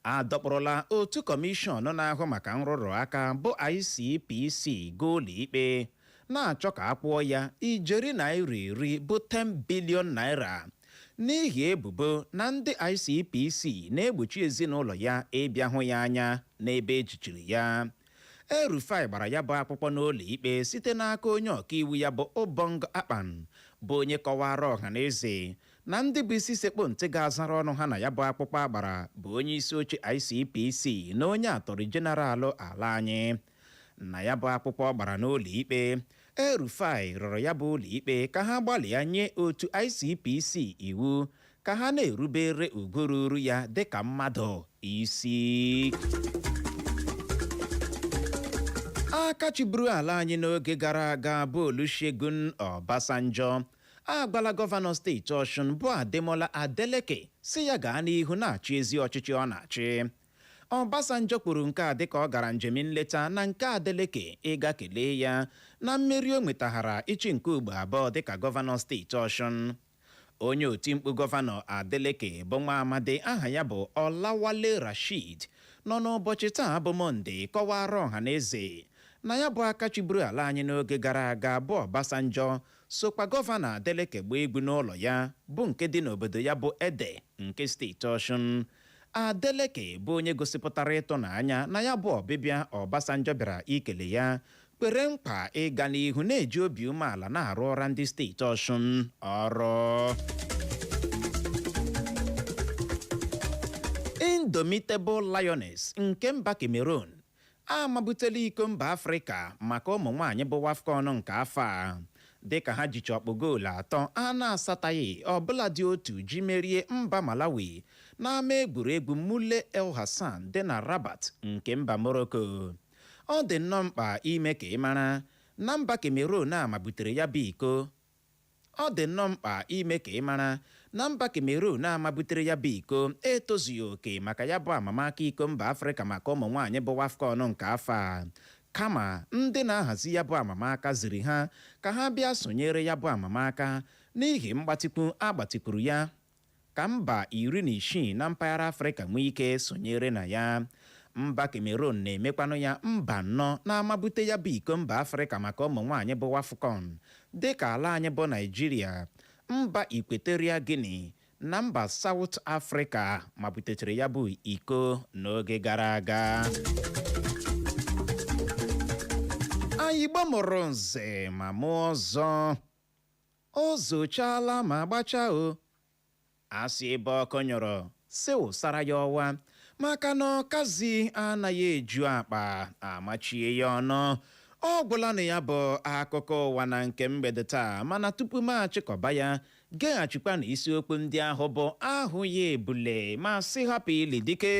adọkpụrụla otu kọmishọn na-ahụ maka nrụrụ aka bụ ICPC gaa ụlọ ikpe, na-achọ ka a kwụọ ya ijeri naira 10 bụ 10 billion naira n'ihi ebubo na ndị ICPC na-egbochi ezinụlọ ya ịbịa hụ ya anya n'ebe ejichiri ya. El-Rufai gbara ya bụ akwụkwọ n'ụlọ ikpe site n'aka onye ọkaiwu ya bụ Obong Akpan, bụ onye kọwara ọha na eze na ndị bụ isi sekpụ ntị ga-azara ọnụ ha na ya bụ akwụkwọ agbara bụ onye isi oche ICPC na onye attorney general ala anyị. Na ya bụ akwụkwọ gbara n'ụlọ ikpe, El-Rufai rịọrọ ya bụ ụlọ ikpe ka ha gbalịa nye otu ICPC iwu ka ha na-erubere ugwu ruru ya dịka mmadụ isi. Aka chịburu ala anyị n'oge gara aga bụ Olusegun Obasanjo agwala gọvanọ steeti Ọshụn bụ Ademola Adeleke si ya gaa n'ihu na-achị ezi ọchịchị ọ na-achị. Obasanjo kwuru nke a dịka ọ gara njem nleta na nke Adeleke ịga kelee ya na mmeri o nwetaghara ịchị nke ugbo abụọ dịka gọvanọ steeti Ọshụn. Onye otimkpu gọvanọ Adeleke bụ nwa amadi aha ya bụ Olawale Rasheed nọ n'ụbọchị taa bụ Mọnde kọwara ọha na eze na ya bụ aka chịburu ala anyị n'oge gara aga bụ Obasanjo sokwa gọvanọ Adeleke gbaa egwu n'ụlọ ya bụ nke dị n'obodo ya bụ Ede nke steeti Ọshụn. Adeleke bụ onye gosipụtara ịtụnanya na ya bụ ọbịbịa Obasanjo bịara ikele ya, kwere nkwa ịga n'ihu na-eji obi umeala na-arụ ọrụ ndị steeti Ọshụn ọrụ. Indomitable Lioness nke mba Cameroon amabutela iko mba Afrịka maka ụmụ nwaanyị bụ WAFCON nke afọ a, dịka ha jicha ọkpụ goolu 3 a na-asataghị ọbụla dị otu ji merie mba Malawi n'ama egwuregwu Moulay El Hassan dị na Rabat nke mba Morocco. Ọ dị nnọọ mkpa ime ka ị mara na mba Cameroon a mabutere ya bụ iko. Ọ dị nnọọ mkpa ime ka ị mara na mba Cameroon a mabutere ya bụ iko etozughị oke maka ya bụ amamaka iko mba Afrịka maka ụmụ nwaanyị bụ WAFCON nke afọ a, kama ndị na-ahazi ya bụ amamaka ziri ha ka ha bịa sonyere ya bụ amamaka n'ihi mgbatikwu agbatịkwuru ya ka mba 16 na mpaghara Afrịka nwee ike sonyere na ya. Mba Cameroon na-emekwanụ ya mba anọ na-amabute ya bụ iko mba Afrịka maka ụmụ nwaanyị bụ WAFCON, dịka ala anyị bụ Naịjirịa, mba Equatorial Guinea na mba South Africa mabutetere ya bụ iko n'oge gara aga. Anyị gbamụrụ nze ma mụọ ọzọ, o zochala ma gbachaa o, asị ebe ọkụ nyụrụ si wụsara ya ọwa, maka na ọkazi anaghị eju akpa amachie ya ọnụ. Ọ gwụla na ya bụ akụkọ ụwa na nke mgbede taa, mana tupu m achịkọba ya, geghachikwa na isiokwu ndị ahụ bụ ahụ ya ebule ma sị hapụ ili dike.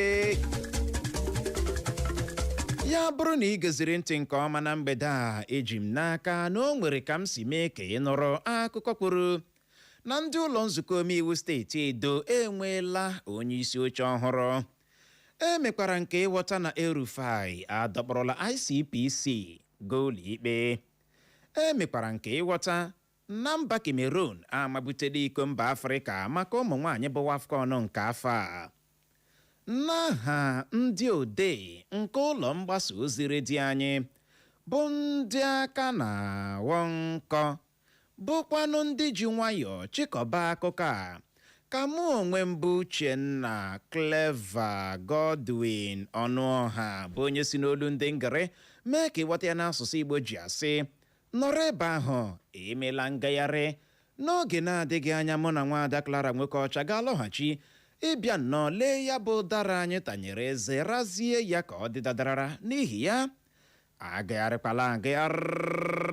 Ya bụrụ na ị geziri ntị nke ọma na mgbede a, eji m n'aka na o nwere ka m si mee ka ị nụrụ akụkọ kwuru na ndị ụlọ nzukọ omeiwu steeti Edo enweela onye isi oche ọhụrụ. E mekwara nke ịghọta na El-Rufai adọkpọrọla ICPC gaa ụlọikpe. E mekwara nke ịghọta na mba Cameroon amabutela iko mba Afrịka maka ụmụ nwaanyị bụ WAFCON nke afọ a. N'aha ndị odee nke ụlọ mgbasa ozi redio anyị, bụ ndị aka na-aghọ nkọ, bụkwanụ ndị ji nwayọọ chịkọba akụkọ a, ka mụ onwe m bụ Uchenna Clever Godwin Ọnụọha, bụ onye si n'olu ndị ngere mee ka ịghọta ya n'asụsụ Igbo, ji asị nọrọ ebe ahụ, emela ngagharị. N'oge na-adịghị anya, mụ na nwaada Clara Nwoke Ọcha ga-alọghachi ịbịa nnọọ lee ya bụ ụdara anyị tanyere eze, razie ya ka ọ dị dadarara. N'ihi ya, agagharịkwala agagharị.